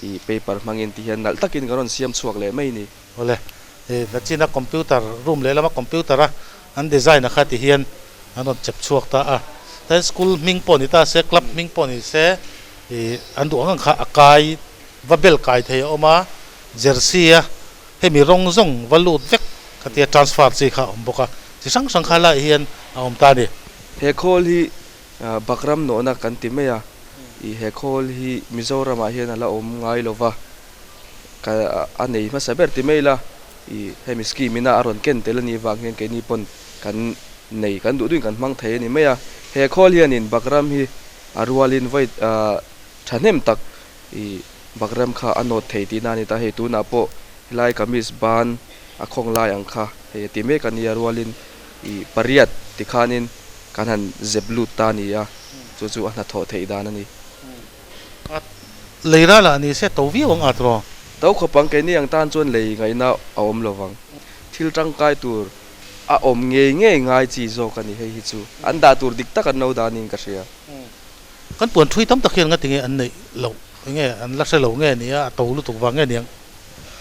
C: ih paper hmangin ti hian nalh takin kan rawn siam chhuak leh mai ni.
A: Awle, ih Nachina computer room lehlama computer a An design a kha ti hian an rawn chep chhuak ta a, tin school hming pawh ni ta se, club hming pawh ni se ih an duh ang ang kha a kai va bel kai thei a awm a, jersey a hemi rawng zawng va lut vek kha tia transfer chi kha a awm bawk a, chi hrang hrang kha lai hian a awm ta a ni.
C: He khawl hi Bakram nawhna kan ti mai a, ih he khawl hi Mizoramah hian a la awm ngai lo va, ka a nei hmasa ber ti mai ila. I hemi scheme ina a rawn ken tel a nih vang hian keini pawn kan nei kan duh duhin kan hmang thei a ni mai a. He khawl hianin Bakram hi a rualin vawi thahnem tak i Bakram kha a nawt thei tihna a ni ta. Hei tunah pawh helai kamis ban a khawng lai ang kha hei a ti mek a ni a rualin i pariat tikhanin kan han zep lut ta a ni a, chu chu a hnathawh theih dan a ni.
A: A lei ral ah ni se to viau ang at rawh.
C: To khawp ang keini ang tan chuan lei ngaihna a awm lo vang. Thil tangkai tur a awm ngei ngei ngai chi zawk a ni hei hi chu. An dah tur dik tak an lo dah niin ka hria.
A: Kan puan thui tam tak hian nga tinge an neih loh enge an la hre lo nge nia a to lutuk vang nge niang.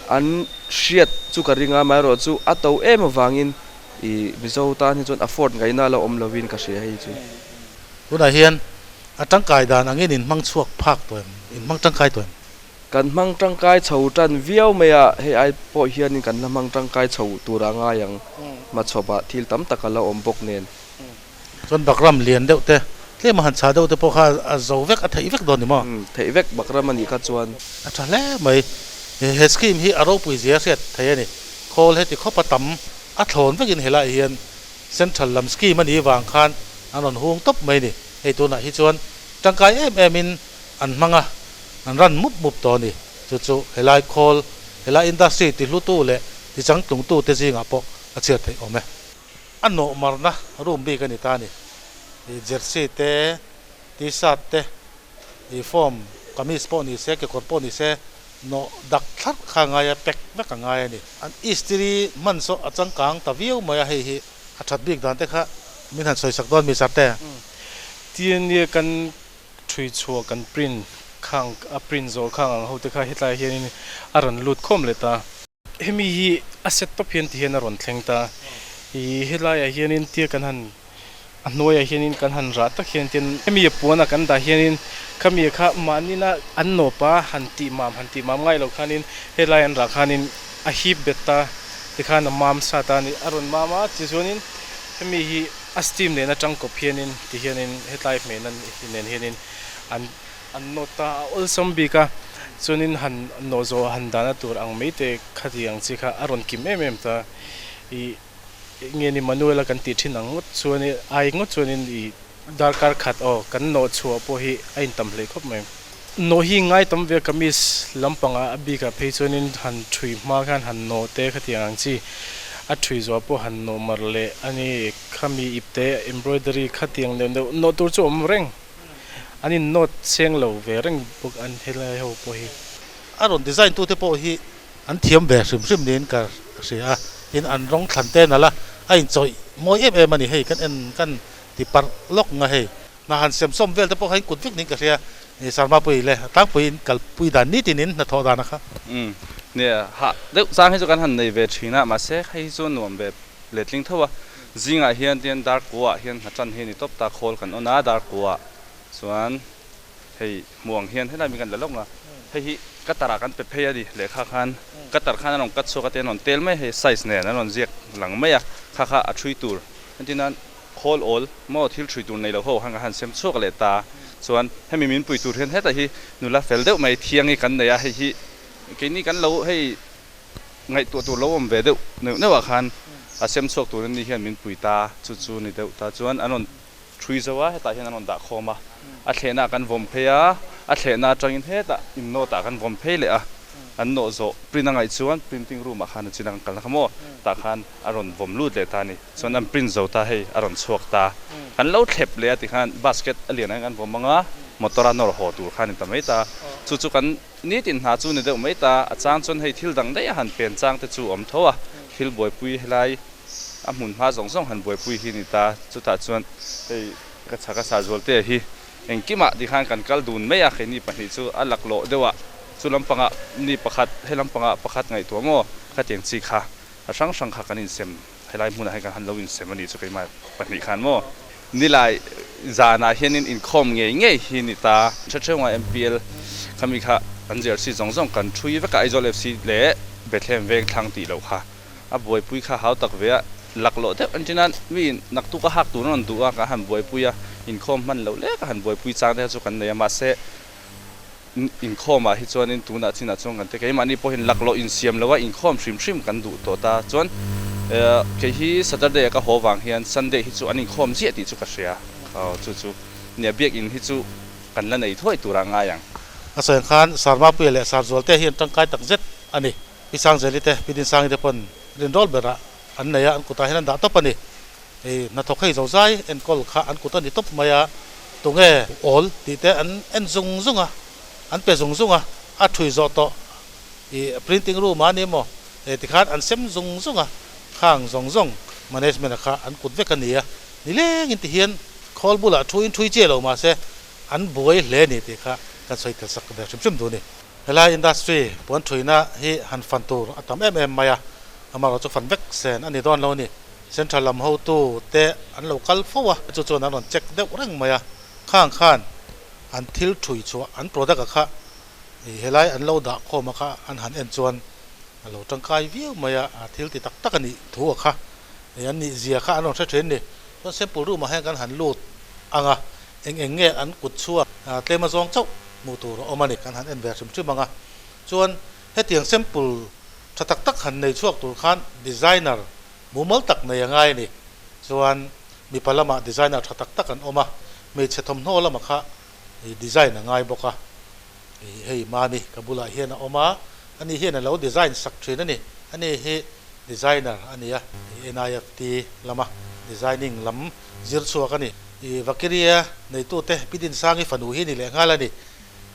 C: An hriat chu ka ring a, amaherawh chu a to em avangin i Mizo tan hi chuan afford ngaihna a la awm lovin ka hria hei chu.
A: Tunah hian A tangkai dan angin in hmang chhuak phak tawh em? In hmang tangkai tawh em?
C: Kan hmang tangkai chho tan viau mai a, hei ai pawh hianin kan la hmang tangkai chho tur a ngai ang. Hmachhawpah thil tam tak a la awm bawk nen.
A: Chuan Bakram lian deuh te, tlem a han chah deuh te pawh kha a zo vek, a theih vek dawn ni maw?
C: Umm, theih vek Bakram a nih kha chuan.
A: A tha hle mai. He scheme hi a ropui zia hriat thei a ni. Khawl heti khawpa tam a thlawn vekin helaiah hian Central lam scheme a nih vang khan an rawn hung tawp mai a ni. Hei tunah hi chuan tangkai em em in an hmang a, an ran mup mup tawh a ni. Chu chu helai khawl Helai industry ti hlutu leh ti changtlungtu te zingah pawh a chhiat theih awm e. A nawh marna room bik a ni ta a ni. I jersey te, t-shirt te, i form kamis pawh ni se, kekawr pawh ni se nawh dak thlarh kha a ngai a, pack vek a ngai a ni. An istiri hman saw a changkang ta viau mai a, hei hi a that bik dan te kha min han sawisak dawn mi sir te.
D: Tia kan Thui chhuah kan print khang a print zawh khang ang ho te kha hetlai hianin a rawn lut khawm leh ta. Hemi hi a set tawp hian ti hian a rawn thleng ta. Ih helaiah hianin tia kan han a hnuaiah hianin kan han rah tak hian tin hemi a puana kan dah hianin khami kha mahnina an nawpa han tih mam han tih mam ngai lo khanin helai an rah khanin a hip bet ta tikhan a mam sa ta a ni. A rawn mam a tichuanin hemi hi A steam nen atang kawp hianin ti hianin hetlai hmehna nen hianin an an nawt ta a awlsam bik a, chuanin han nawh zawh han dahna tur ang mai te khati ang chi kha a rawn kim em em ta. Ih nge ni Manuel-a kan tih thin ang ngawt chuanin ai ngawt chuanin ih darkar khat aw kan nawh chhuah pawh hi a intam hlei khawp mai. Nawh hi ngai tam ve kamis lampangah a bikah phei chuanin han ṭhui hma khan han nawh te khatiang ang chi a ṭhui zuah pawh han nawh mar leh a ni. Khami ipte embroidery khatiang deuh deuh nawh tur chu awm reng an in nawt seng lo ve reng bawk an helai ho pawh hi.
A: A rawn design tute pawh hi an thiam ve hrim hrim niin ka hria a, tin an rawng thlan te nalh a, a inchawih mawi em em a ni hei kan en kan ti parh lawk nga hei. Hna han sem sawm vel te pawh kha in kut vek niin ka hria. Sarma pui le tlangpui in kalpui dan nitin in hnathawh dan a kha.
I: Umm nia hah deuh chang hi chu kan han nei ve thin a mahse hei hi chu nuam ve letling tho a. Zingah hian tian dar kua ah hian hna tan hi a ni tawp ta khawl kan on a dar kua ah chuan hei hmuh ang hian helai mi kan la lawk nga hei hi cutter ah kan pe phei a ni lehkha khan cutter khan an rawn cut chhuak a te an rawn tel mai a hei size nen an rawn ziak lang mai a kha kha a thui tur entirnan Khawl awl maw thil ṭhui tur nei lo ho khan ka han sem chhuak leh ta. Chuan hemi min pui tur hian hetah hi nula fel deuh mai thiang hi kan nei a, hei hi keini kan lo hei ngaihtuah tur lo awm ve deuh neuh neuh ah khan a sem chhuak tur ni hian min pui ta, chu chu ni deuh ta. Chuan an rawn ṭhui zo a, hetah hian an rawn dah khawm a, a thlehna ah kan vawm phei a, a thlehna atangin hetah innawt ah kan vawm phei leh a, an nawh zawh print a ngaih chuan printing room ah khan a chin a kan kalna kha maw tah khan a rawn vawm lut leh ta a ni. Chuan an print zo ta hei a rawn chhuak ta. Kan lo thlep leh a ti khan basket a lian ang an vawm ang a, motor a nawr haw tur khan in ta mai ta. Chu chu kan nitin hna chu ni deuh mai ta. A chang chuan hei thil dang daih a han pen chang te chu awm tho a, thil buaipui helai a hmun hma zawng zawng han buaipui hi ni ta. Chutah chuan hei ka chhak a sa zualte hi engkimah ti khan kan kal dun mai a, keini pahnih chu a laklawh deuh a, chu lampangah ni pakhat he lampangah pakhat ngaihtuah maw khatiang chi kha a hrang hrang kha kan insem. Helai hmunah hian kan han lo insem a nih chu keimah pahnih khan maw. Nilai zanah hianin inkhawm ngei ngei hi ni ta. Hrehreuha MPL khami kha an jersey zawng zawng kan ṭhui vek a, Aizawl FC leh Bethlehem Vengthlang tih loh kha a buaipui kha hau tak ve a, laklawh deuh an ṭin a, mi naktuk a hak tur an rawn duh a, ka han buaipui a, inkhawm hman loh lek a han buaipui chang te kha chu kan nei a, mahse Inkhawmah hi chuanin tunah chinah chuan kan ti keimahni pawhin laklawh insiam loa inkhawm hrim hrim kan duh tawh ta. Chuan kei hi Saturday a ka haw vang hian Sunday hi chu an inkhawm ziah tih chu ka hria. Aw chu chu nia biakinn hi chu kan la nei thuai turah ngai ang.
A: A sawi ang khan Sarmapuia leh Sarzualte hi an tangkai tak zet a ni. Pi Sangzeli te, Pi Dinsangi te pawn rinrawl berah an nei a, an kutah hian an dah tawp a ni. Hei hnathawk hei zozai enkawl kha an kut a ni tawp mai a, tunge awl tih te an en zung zung a, an pe zung zung a, a thui zawh tawh ih printing room ah a ni maw eh tikhan an sem zung zung a, khang zawng zawng management a kha an kut vek a ni a, nilengin ti hian khawl bulah thuin thui chiah lo mahse an buai hle a ni tih kha kan sawi tel sak ve hrim hrim duh a ni. Helai industry puan thuina hi han fan tur a tam em em mai a, amaherawhchu chu fan vek sen a ni dawn lo a ni. Central lam hotu te an lo kal fo a, chu chuan an rawn check deuh reng mai a, khang khan an thil thui chhuah an product a kha ih helai an lo dah khawm a kha an han en chuan a lo tangkai viau mai a, a thil ti tak tak a nih thu a kha ih an nih zia kha an rawn hre thin ni. Chuan sample room ah hian kan han lut ang a, eng eng nge an kut chhuak tlem a zawng chauh hmuh tur a awm a ni, kan han en ve hrim hrim ang a, chuan hetiang sample tha tak tak han nei chhuak tur khan designer mumal tak nei a ngai a ni. Chuan mipa lamah designer tha tak tak an awm a, hmeichhe thawmhnaw lamah kha design a ngai bawk a. Hei Mami ka bulah hian a awm a, Ani hian a lo design sak thin a ni. Ani hi designer a ni a, NIFT lama designing lam zir chhuak a ni. I Vakiria neitute Pi Dinsangi fanu hi ni leh nghal a ni.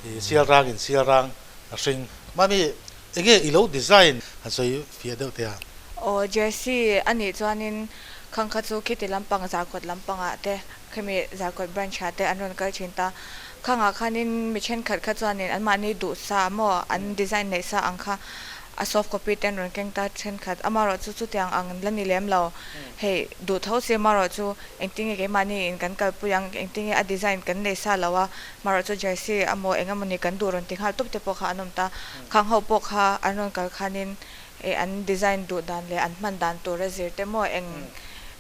A: I Sialrangin Sialrang a hring. Mami, enge i lo design han sawi fiah deuh teh a?
J: Aw Jersey a nih chuanin khang kha chu khiti lampang Zarkawt lampangah te khemi Zarkawt branch ah te an rawn kal thin ta. Khangah khanin mi thenkhat kha chuanin anmahni duh sa maw an design neih sa ang kha a soft copy te an rawn keng ta thenkhat. Amaherawh chu chutiang ang la ni lem lo. Hei duh tho si amaherawh chu engtinge keimahni in kan kalpui ang, engtinge a design kan nei sa lo a, amaherawh chu jersey amaw eng emawni kan duh rawn ti nghal tawp te pawh kha an awm ta. Khang ho pawh kha an rawn kal khanin eh an design duh dan leh an hman dan tur a zir te maw eng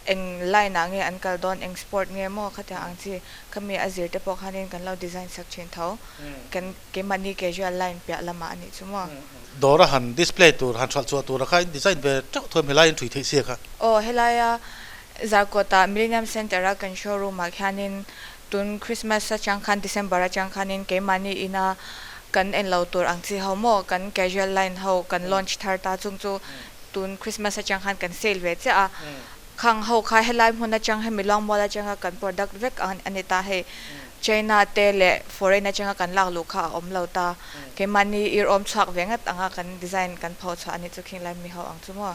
J: eng line ah nge an kal dawn eng sport nge maw khatiang ang chi khami a zir te pawh khanin kan lo design sak thin tho kan keimahni casual line piah lamah a nih chu maw.
A: Dawr a han display tur han hralh chhuah tur a kha in design ve teuh thuam helai in thui theih sia kha.
J: Aw helaia Zarkawt ah Millennium Centre a kan showroom ah khianin Tun Christmas atang khan December atang khanin keimahni ina kan en lo tur ang chi ho maw kan casual line ho kan launch thar ta chung chu tun Christmas atang khan kan sale ve chiah a, khang ho kha helai hmun atang hemi Luangmual atanga kan product vek ang a ni ta hei China te leh foreign atanga kan lak luh kha a awm lo ta keimahni ir awm chhuak ve ngat anga kan design kan pho chhuah a ni chu khing lai mi ho ang chu maw.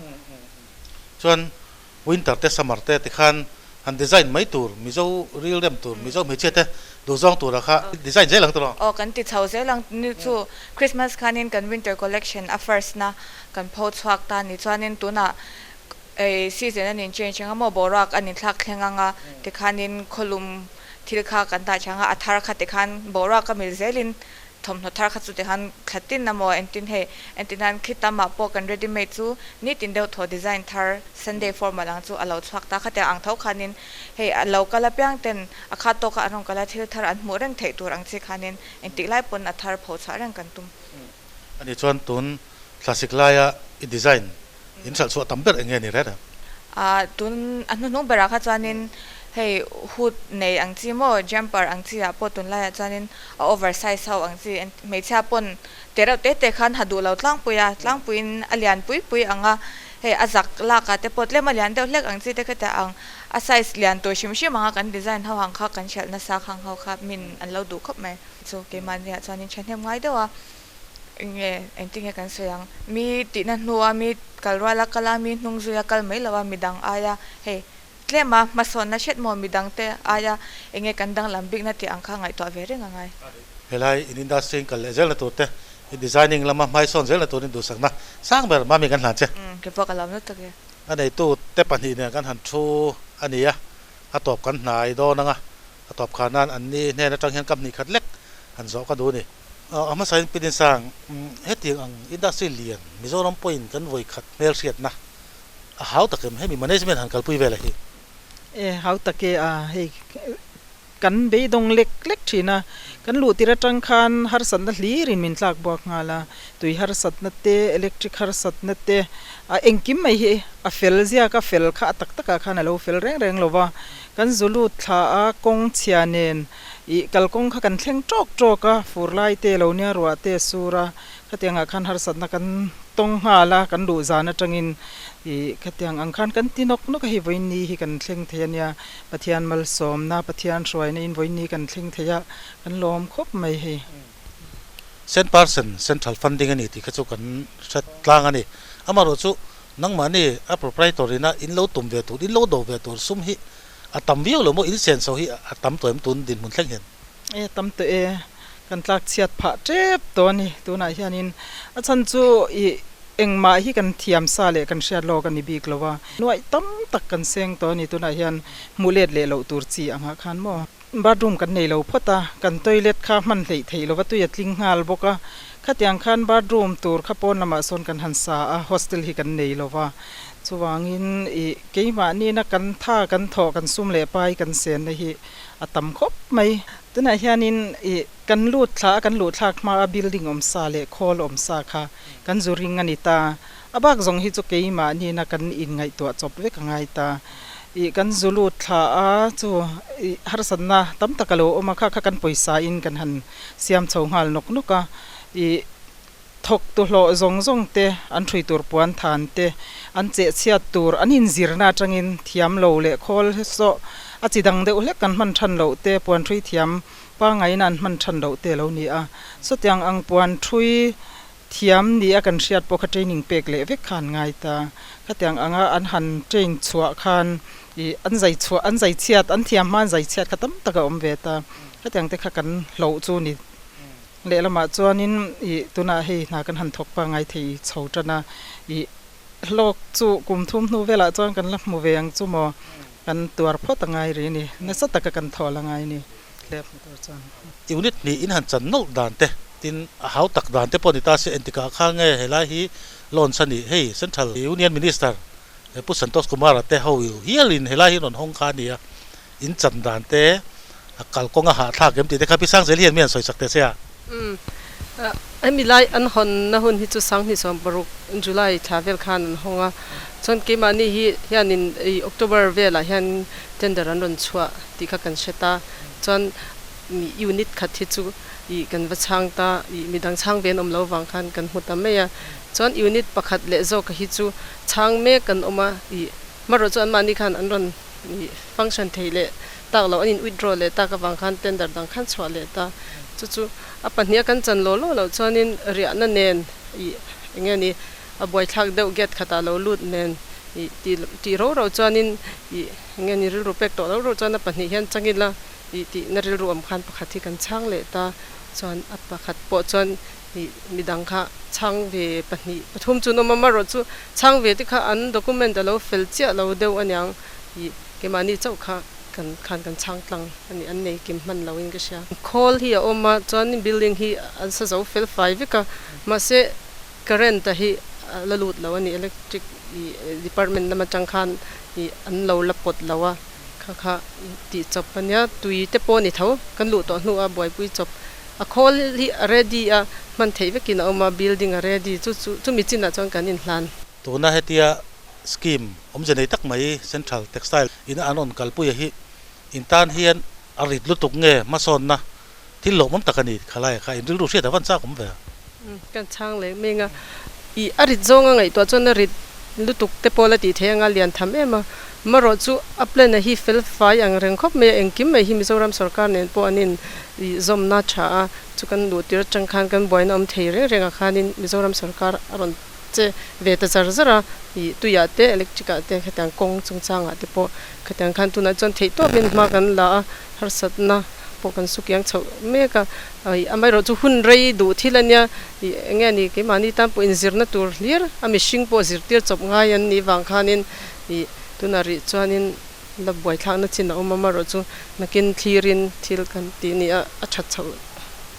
A: Chuan Winter te summer te tikhan han design mai tur Mizo ril rem tur Mizo hmeichhia te duhzawng tura kha design zel ang tawh.
J: Aw kan ti chho zel ang ni chu Christmas khanin kan winter collection a first na kan pho chhuak ta ni chuanin tunah ei season a nin change anga maw boruak a nin thlak thleng anga tikhanin khawlum thil kha kan dah chang a a thar kha tikhan boruak a mil zelin Thawmhnaw thar kha chu tikhan thla tin amaw entin hei entin hian khi tamah pawh kan ready made chu nitin deuh thaw design thar Sunday formal ang chu a lo chhuak ta khatiang ang tho khanin hei a lo kal apiang ten a khat tawka an rawn kal a thil thar an hmuh reng theih tur ang chi khanin engtik lai pawn a thar pho chhuah reng kan tum.
A: Ani chuan tun thlasik laia i design In hralh chhuah tam ber eng nge ni reng reng?
J: Ah, tun a hnuhnung berah kha chuanin hei hood nei ang chi maw, jumper ang chi ah pawh tunlaiah chuanin a over size ho ang chi, hmeichhia pawn te reuh te te khan ha duh lo tlangpui a, tlangpuiin a lian pui pui ang a, hei a zak lak ah te pawh tlem a lian deuh hlek ang chi te khatiah ang a size lian tur hrim hrim anga kan design ho ang kha kan hralh nasa khang ho kha min an lo duh khawp mai. Chu keimahniah chuanin thahnem ngai deuh a. Enge engtinge kan sawi ang? Mi tihna hnua mi kal ruala kal a, mi hnung zuia kal mai lo a, midang aia hei tlema hmasawnna hret maw midangte aia enge kan danglam bikna tih ang kha ngaihtuah ve reng a ngai.
A: Helai in industry in kal leh zelna tur te, i designing lama hmaisawn zelna turin duhsakna sang ber mami kan hlan che.
J: Umm kei pawh ka lawm lutuk e.
A: A neitu te pahnih nen kan han thu a ni a, a tawp kan hnai dawn ang a, a tawp khar nan an ni hnen atang hian kam hnih khat lek han zawh ka duh a ni. A hmasain Pi Dinsang, hetiang ang industry lian Mizoram pawhin kan vawi khat hmelhriatna a hau tak em? Hemi management han kalpui vel a hi.
K: E, hau tak e a, hei kan beidawng lek lek thin a, kan luh tir atang khan harsatna hlirin min tlak buak nghal a, tui harsatna te, electric harsatna te, a engkim mai hi a fel ziak a, fel kha a tak takah khan a lo fel reng reng lo va, kan zu lut thla a, kawng chhia nen Ih, kalkawng kha kan thleng tawk tawk a, fur lai te lo nia ruah te a sur a, khatiangah khan harsatna kan tawng nghal a, kan luh zan atangin ih khatiang ang khan kan ti nawk nawk a, hei vawiin hi kan thleng thei a nia, Pathian malsawmna, Pathian hruaina in vawiin kan thleng thei a, kan lawm khawp mai hei.
A: Cent percent central funding a ni tih kha chu kan hre tlang a ni. Amaherawhchu nangmahni a proprietor ina in lo tum ve tur, in lo do ve tur sum hi A tam viau lo maw in sen so hi a tam tawh em tun dinhmun thleng hian?
K: E tam tawh e, kan tlak chhiat phah tep tawh a ni tunah hianin a chhan chu i engmah hi kan thiam sa leh kan hriat lawk a ni bik lo a, nuaih tam tak kan seng tawh a ni tunah hian hmuh let leh loh tur chi angah khan maw. Bathroom kan nei lo phawt a, kan toilet kha hman hleih theih lova tui a tling nghal bawk a, khatiang khan bathroom tur kha pawn lamah sawn kan han sa a, hostel hi kan nei lova, chuvangin ih keimahni na kan tha kan thawh kan sum leh pai kan senna hi a tam khawp mai. Tunah hianin ih kan lut thla a, kan luh thlak hma a building awm sa leh khawl awm sa kha kan zu ring a ni ta, A bak zawng hi chu keimahni na kan inngaihtuah chawp vek a ngai ta. Ih kan zu lut thla a chu ih harsatna tam tak a lo awm a, kha kha kan pawisa in kan han siam chho nghal nawk nawk a. Ih Thawktu hlawh zawng zawng te, an ṭhui tur puan than te, an chehchhiat tur an inzirna aṭangin thiam lo leh khawl sawh a chi dang deuh hlek kan hman ṭhan loh te, puan ṭhui thiam pangaina an hman ṭhan loh te a lo ni a. Sawtiang ang puan ṭhui thiam ni a kan hriat pawh kha training pek leh vek kha an ngai ta. Khatiang anga an han train chhuah khan ih an zai chhuah an zai chhiat an thiam hma an zai chhiat kha tam tak a awm ve ta. Khatiang te kha kan hloh chu ni. Lehlamah chuanin ih tunah hei hna kan han thawk pangngai thei chho tan a, ih hlawk chu kum thum hnu velah chuan kan la hmu ve ang chu maw, kan tuar phawt a ngai rih a ni, nasa taka kan thawl a ngai a ni hlep hmu tur chuan.
A: Unit hnih in han chan nawlh dan te, tin a hau tak dan te pawh ni ta se entikah kha nge helai hi launch a nih, hei Central Union Minister Pu Santosh Kumar-a te ho hialin helai hi rawn hawng kha a ni a, In chan dan te, a kalkawng a hahthlak em tih te kha Pi Sangzel hian mi han sawisak teh che a.
L: Umm. Hemi lai an hawnna hun hi chu 2016 July thla vel khan an hawng a. Chuan keimahni hi hianin i October velah hian tender an rawn chhuah tih kha kan hre ta. Chuan unit khat hi chu i kan va chhang ta, i midang chhang ve an awm lo vang khan kan hmu ta mai a. Chuan unit pakhat leh zawk hi chu chhang mek an awm a, i hmarawh chu anmahni khan an rawn function thei leh tak loh an in withdraw leh tak avang khan tender dang khan chhuah leh ta. Chu chu a pahniha kan chan law law loh chuanin riahna nen ih eng nge ni a buaithlak deuh gate khatah lo lut nen ih tih tih ro ro chuanin ih eng nge ni rilru pek tawh lo ro chuan a pahnih hian chang ila ih tihna rilru awm khan pakhat hi kan chhang leh ta. Chuan a pakhat pawh chuan ih midang kha chhang ve pahnih pathum chu an awm a, amaherawhchu chhang ve te kha an document a lo fel chiah lo deuh aniang ih keimahni chauh kha kan khan kan chhang tlang a ni, an nei kim hman loin ka hria. Khawl hi a awm a, chuan building hi an sa zo fel fai vek a, mahse current a hi a la lut lo a ni, electric ih department lam atang khan ih an lo la pawt lo a, kha kha tih chawp a nia, tui te pawh a ni tho, kan luh tawh hnuah buaipui chawp. A khawl hi a ready a, hman theih vekin a awm a, building a ready, chu chu chumi chinah chuan kan inhlan.
A: Tuna hetia scheme awmze nei tak mai Central Textile in an rawn kalpuia hi in tan hian a rit lutuk nge hmasawnna thil lawmawm tak a ni khalai kha in rilru hriat a van chak awm ve a.
L: Kan chhang leh meng a, ih a rit zawnga ngaihtuah chuan a rit lutuk te pawh la tih theih anga lian tham em a, marawh chu a plan a hi fel fai ang reng khawp mai a, engkim mai hi Mizoram sorkar nen pawh an in zawmna tha a, chu kan luh tir atang khan kan buaina awm thei reng reng ah khanin Mizoram sorkar a rawn che ve ta zar zar a, ih tuiah te electric ah te khatiang kawng chungchangah te pawh khatiang khan tunah chuan theihtawpin hma kan la a, harsatna pawh kan su kiang chhoh mek a, ih amaherawh chu hun rei duh thil a nia, ih eng nge ni keimahni tan pawh inzirna tur hlir a mihring pawh zirtir chawp ngai an nih vang khanin ih tunah rih chuanin la buaithlakna chin a awm a, amaherawh chu nakin thlirin thil kan tih ni a, a that chhoh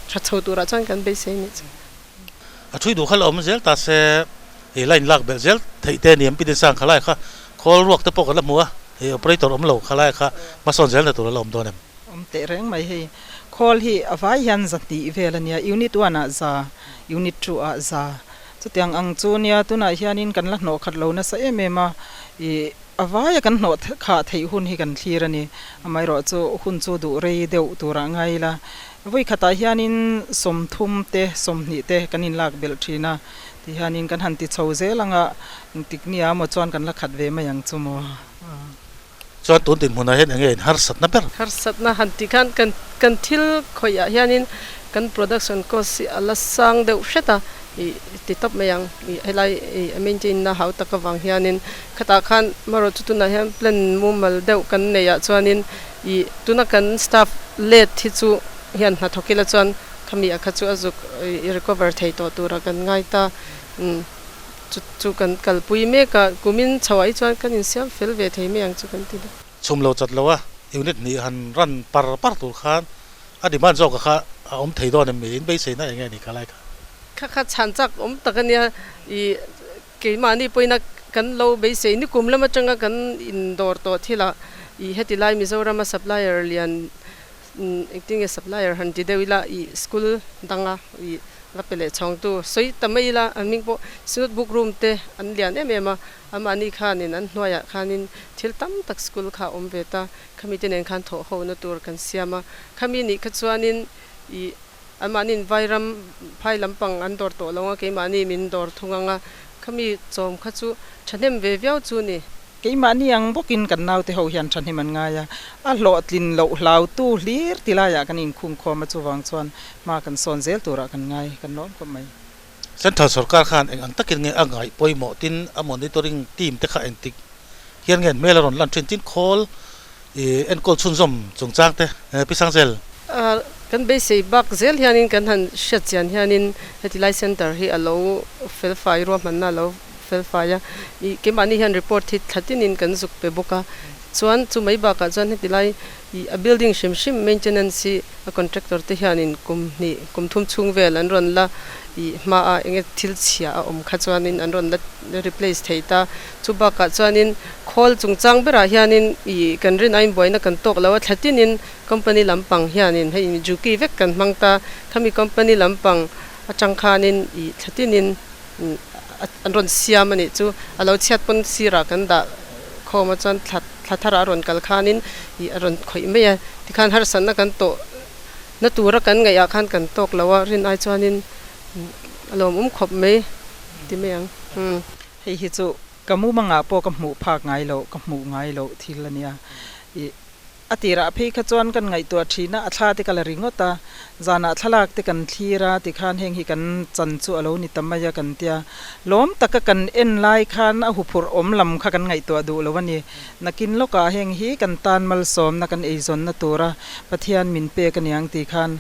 L: that chho turah chuan kan beisei nih chu.
A: A thui duh kha la awm zel ta se hei line lak belh zel theih te a ni ang pi Dinsang khalai kha khawl ruak te pawh kan la hmu a, hei operator awm lo khalai kha hmasawn zel na tur a la awm dawn em?
K: Awm teh reng mai hei khawl hi a vai hian za hnih vel a nia, unit one ah za, unit two ah za chutiang ang chu nia tunah hianin kan la hnawh khat lo nasa em em a, ih a vaia kan hnawh khah theih hun hi kan thlir a ni, amaherawhchu hun chu duh rei deuh turah ngai ila Vawi khatah hianin 30 te, 20 te kan inlak belh thin a, ti hianin kan han ti chho zel ang a, engtik nia maw chuan kan la khat ve mai ang chu maw.
A: Chuan tun dinhmunah hian enge in harsatna ber?
L: Harsatna han tih khan kan kan thil khawihah hianin kan production cost hi a la sang deuh hret a, ih ti tawp mai ang. Ih helai ih a maintain na hau tak avang hianin khatah khan marawh chu tunah hian plan mumal deuh kan neih ah chuanin Ih, tuna kan staff let hi chu hian hna thawk ila chuan khami a kha chu a zuk i recover thei tawh tura kan ngai ta. Umm, chu chu kan kalpui mek a, kumin chhoah hi chuan kan insiam fel ve thei mai ang chu kan ti deuh.
A: Chhum lo chat lo a, unit hnih han run par par tur khan a demand zawk a kha a awm thei dawn em mi? In beiseina eng nge ni kha lai kha?
L: Kha kha chhan chak awm tak a nia, ih, Keimahni pawhin kan lo beisei nikum lam atanga kan indawr tawh thilah ih heti lai Mizorama supplier lian engtin nge supplier han ti deuh ila ih school danga ih va pe leh chhawngtu sawi ta mai ila an hming pawh Synod book room te an lian em em a, amahni khanin an hnuaiah khanin thil tam tak school kha a awm ve ta, khami te nen khan thawh hona tur kan siam a, khami nih kha chuanin ih. Anmahniin vairam phai lampang an dawr tawh lo ang a, keimahni min dawr thung ang a, khami chawm kha chu thahnem ve viau chu ni.
K: Keimahni ang bawkin kan naute ho hian thahnem an ngai a, a hlawhtlin loh hlautu hlir ti laiah kan inkhungkhawm a, chuvang chuan hma kan sawn zel turah kan ngai, kan lawm khawp mai.
A: Central sorkar khan eng ang takin nge a ngaih pawimawh tin a monitoring team te kha engtik hian nge an hmel a rawn lan thin tin khawl i enkawl chhunzawm chungchang te Pi Sangzel.
L: Kan beisei bak zel hianin kan han hriat chian hianin heti lai centre hi a lo felfai ruahmanna a lo felfai a, i keimahni hian report hi thla tinin kan zuk pe bawk a, chuan chu mai bakah chuan heti lai i a building hrim hrim maintenance hi A contractor te hianin kum hnih, kum thum chhung vel an rawn la ih hmaah enge thil chhia a awm kha chuanin an rawn la replace thei ta. Chu bakah chuanin khawl chungchang berah hianin ih kan rin aiin buaina kan tawk lo a, thla tinin company lampang hianin hei Juki vek kan hmang ta, khami company lampang atang khanin ih thla tinin an rawn siam a nih chu. A lo chhiat pawn sirah kan dah khawm a chuan thla thla tharah a rawn kal khanin ih a rawn khawih mai a, tikhan harsatna kan tawh na tura kan ngaihah khan kan tawk lo a, rin ai chuanin a lawmawm khawp mai ti mai ang.
K: Hei hi chu ka mumangah pawh ka hmuh phak ngai loh, ka hmuh ngai loh thil a nia. Ih A tirah phei kha chuan kan ngaihtuah thin a, a thla te ka la ringawt a, zanah thlalak te kan thlir a, tikhan heng hi kan chan chu a lo ni ta mai a kan tia. Lawm taka kan en lai khan a huphurh awm lam kha kan ngaihtuah duh lo a ni. Nakin lawkah heng hi kan tan malsawmna kan eizawnna tura Pathian min pek a niang tih khan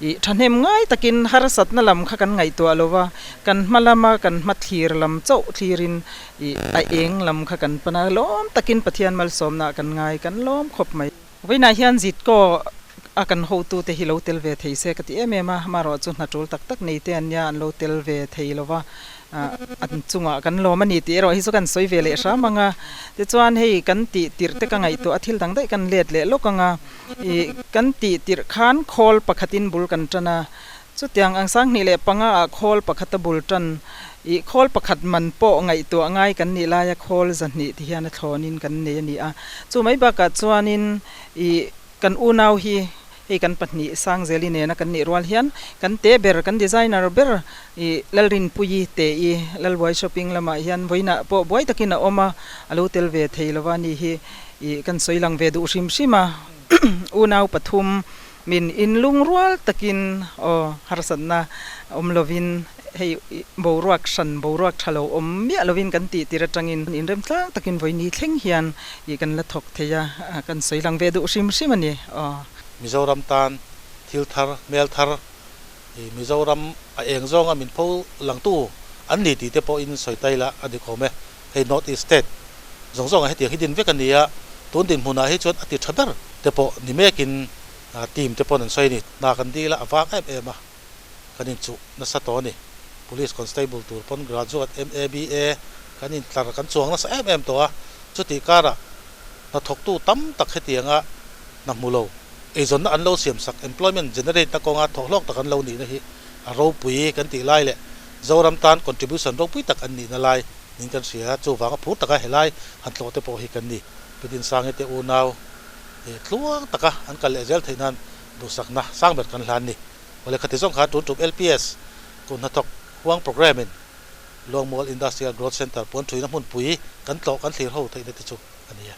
K: ih thahnem ngai takin harsatna lam kha kan ngaihtuah lo va, kan hma lama kan hma thlir lam chauh thlirin I a eng lam kha kan pan a, lawm takin Pathian malsawmna ah kan ngai, kan lawm khawp mai. Vawiinah hian Zitkaw a kan hotute hi lo tel ve thei se ka ti em em a, amaherawh chu hna tul tak tak nei te an nia, an lo tel ve thei lo va, an chungah kan lawm a ni tih erawh hi chu kan sawi ve leh hram ang a. Tichuan hei kan tih tirh te ka ngaihtuah a, thil dang daih kan let leh lawk ang a, i kan tih tirh khan khawl pakhatin bul kan tan a, Chutiang ang 2005 ah khawl pakhata bul tan ih khawl pakhat man pawh ngaihtuah ngai kan nih laia khawl 200 ti hian a thlawnin kan nei a ni a. Chu mai bakah chuanin ih kan unau hi hei kan pahnih Sangzeli nena kan nih rual hian kan te ber kan designer ber ih Lalrinpuii te i Lalbuai shopping lamah hian vawiinah pawh buai takin a awm a, a lo tel ve thei lova ni hi ih kan sawi lang ve duh hrim hrim a. Unau pathum Min inlungrual takin aw harsatna awm lovin hei boruak hran boruak tha lo awm miah lovin kan tih tir atangin inremtlang takin vawini thleng hian ih kan la thawk thei a, kan sawi lang ve duh hrim hrim a ni aw.
A: Mizoram tan thil thar, hmel thar ih Mizoram a eng zawnga min pho langtu an ni tih te pawhin sawi tai la a dik awm e. Hei North East State zawng zawngah hetiang hi din vek a ni a, tun dinhmunah hi chuan a ti tha ber te pawh ni mekin team te paw'n an sawi a ni. Hna kan dil a, a vang em em a, kan inchuh nasa tawh a ni. Police Constable tur pawn graduate MABA kan intlar kan chuang nasa em em tawh a, chutih karah hnathawktu tam tak hetianga hna hmu lo, eizawnna an lo siamsak, employment generate na kawnga thawhhlawk tak an lo nihna hi a ropui kan tih lai leh Zoram tan contribution ropui tak an nihna lai niin kan hria. Chuvanga phur taka helai han tlawh te pawh hi kan ni. Pi Dinsangi te unau tluang taka an kal leh zel theih nan duhsakna sang ber kan hlan ni. Awle khati zawng khan tun tum LPS kum hnathawk huang programme in Luangmual Industrial Growth Centre puan thuina hmunpui kan tlawh kan thlir ho theihna te chu a ni e.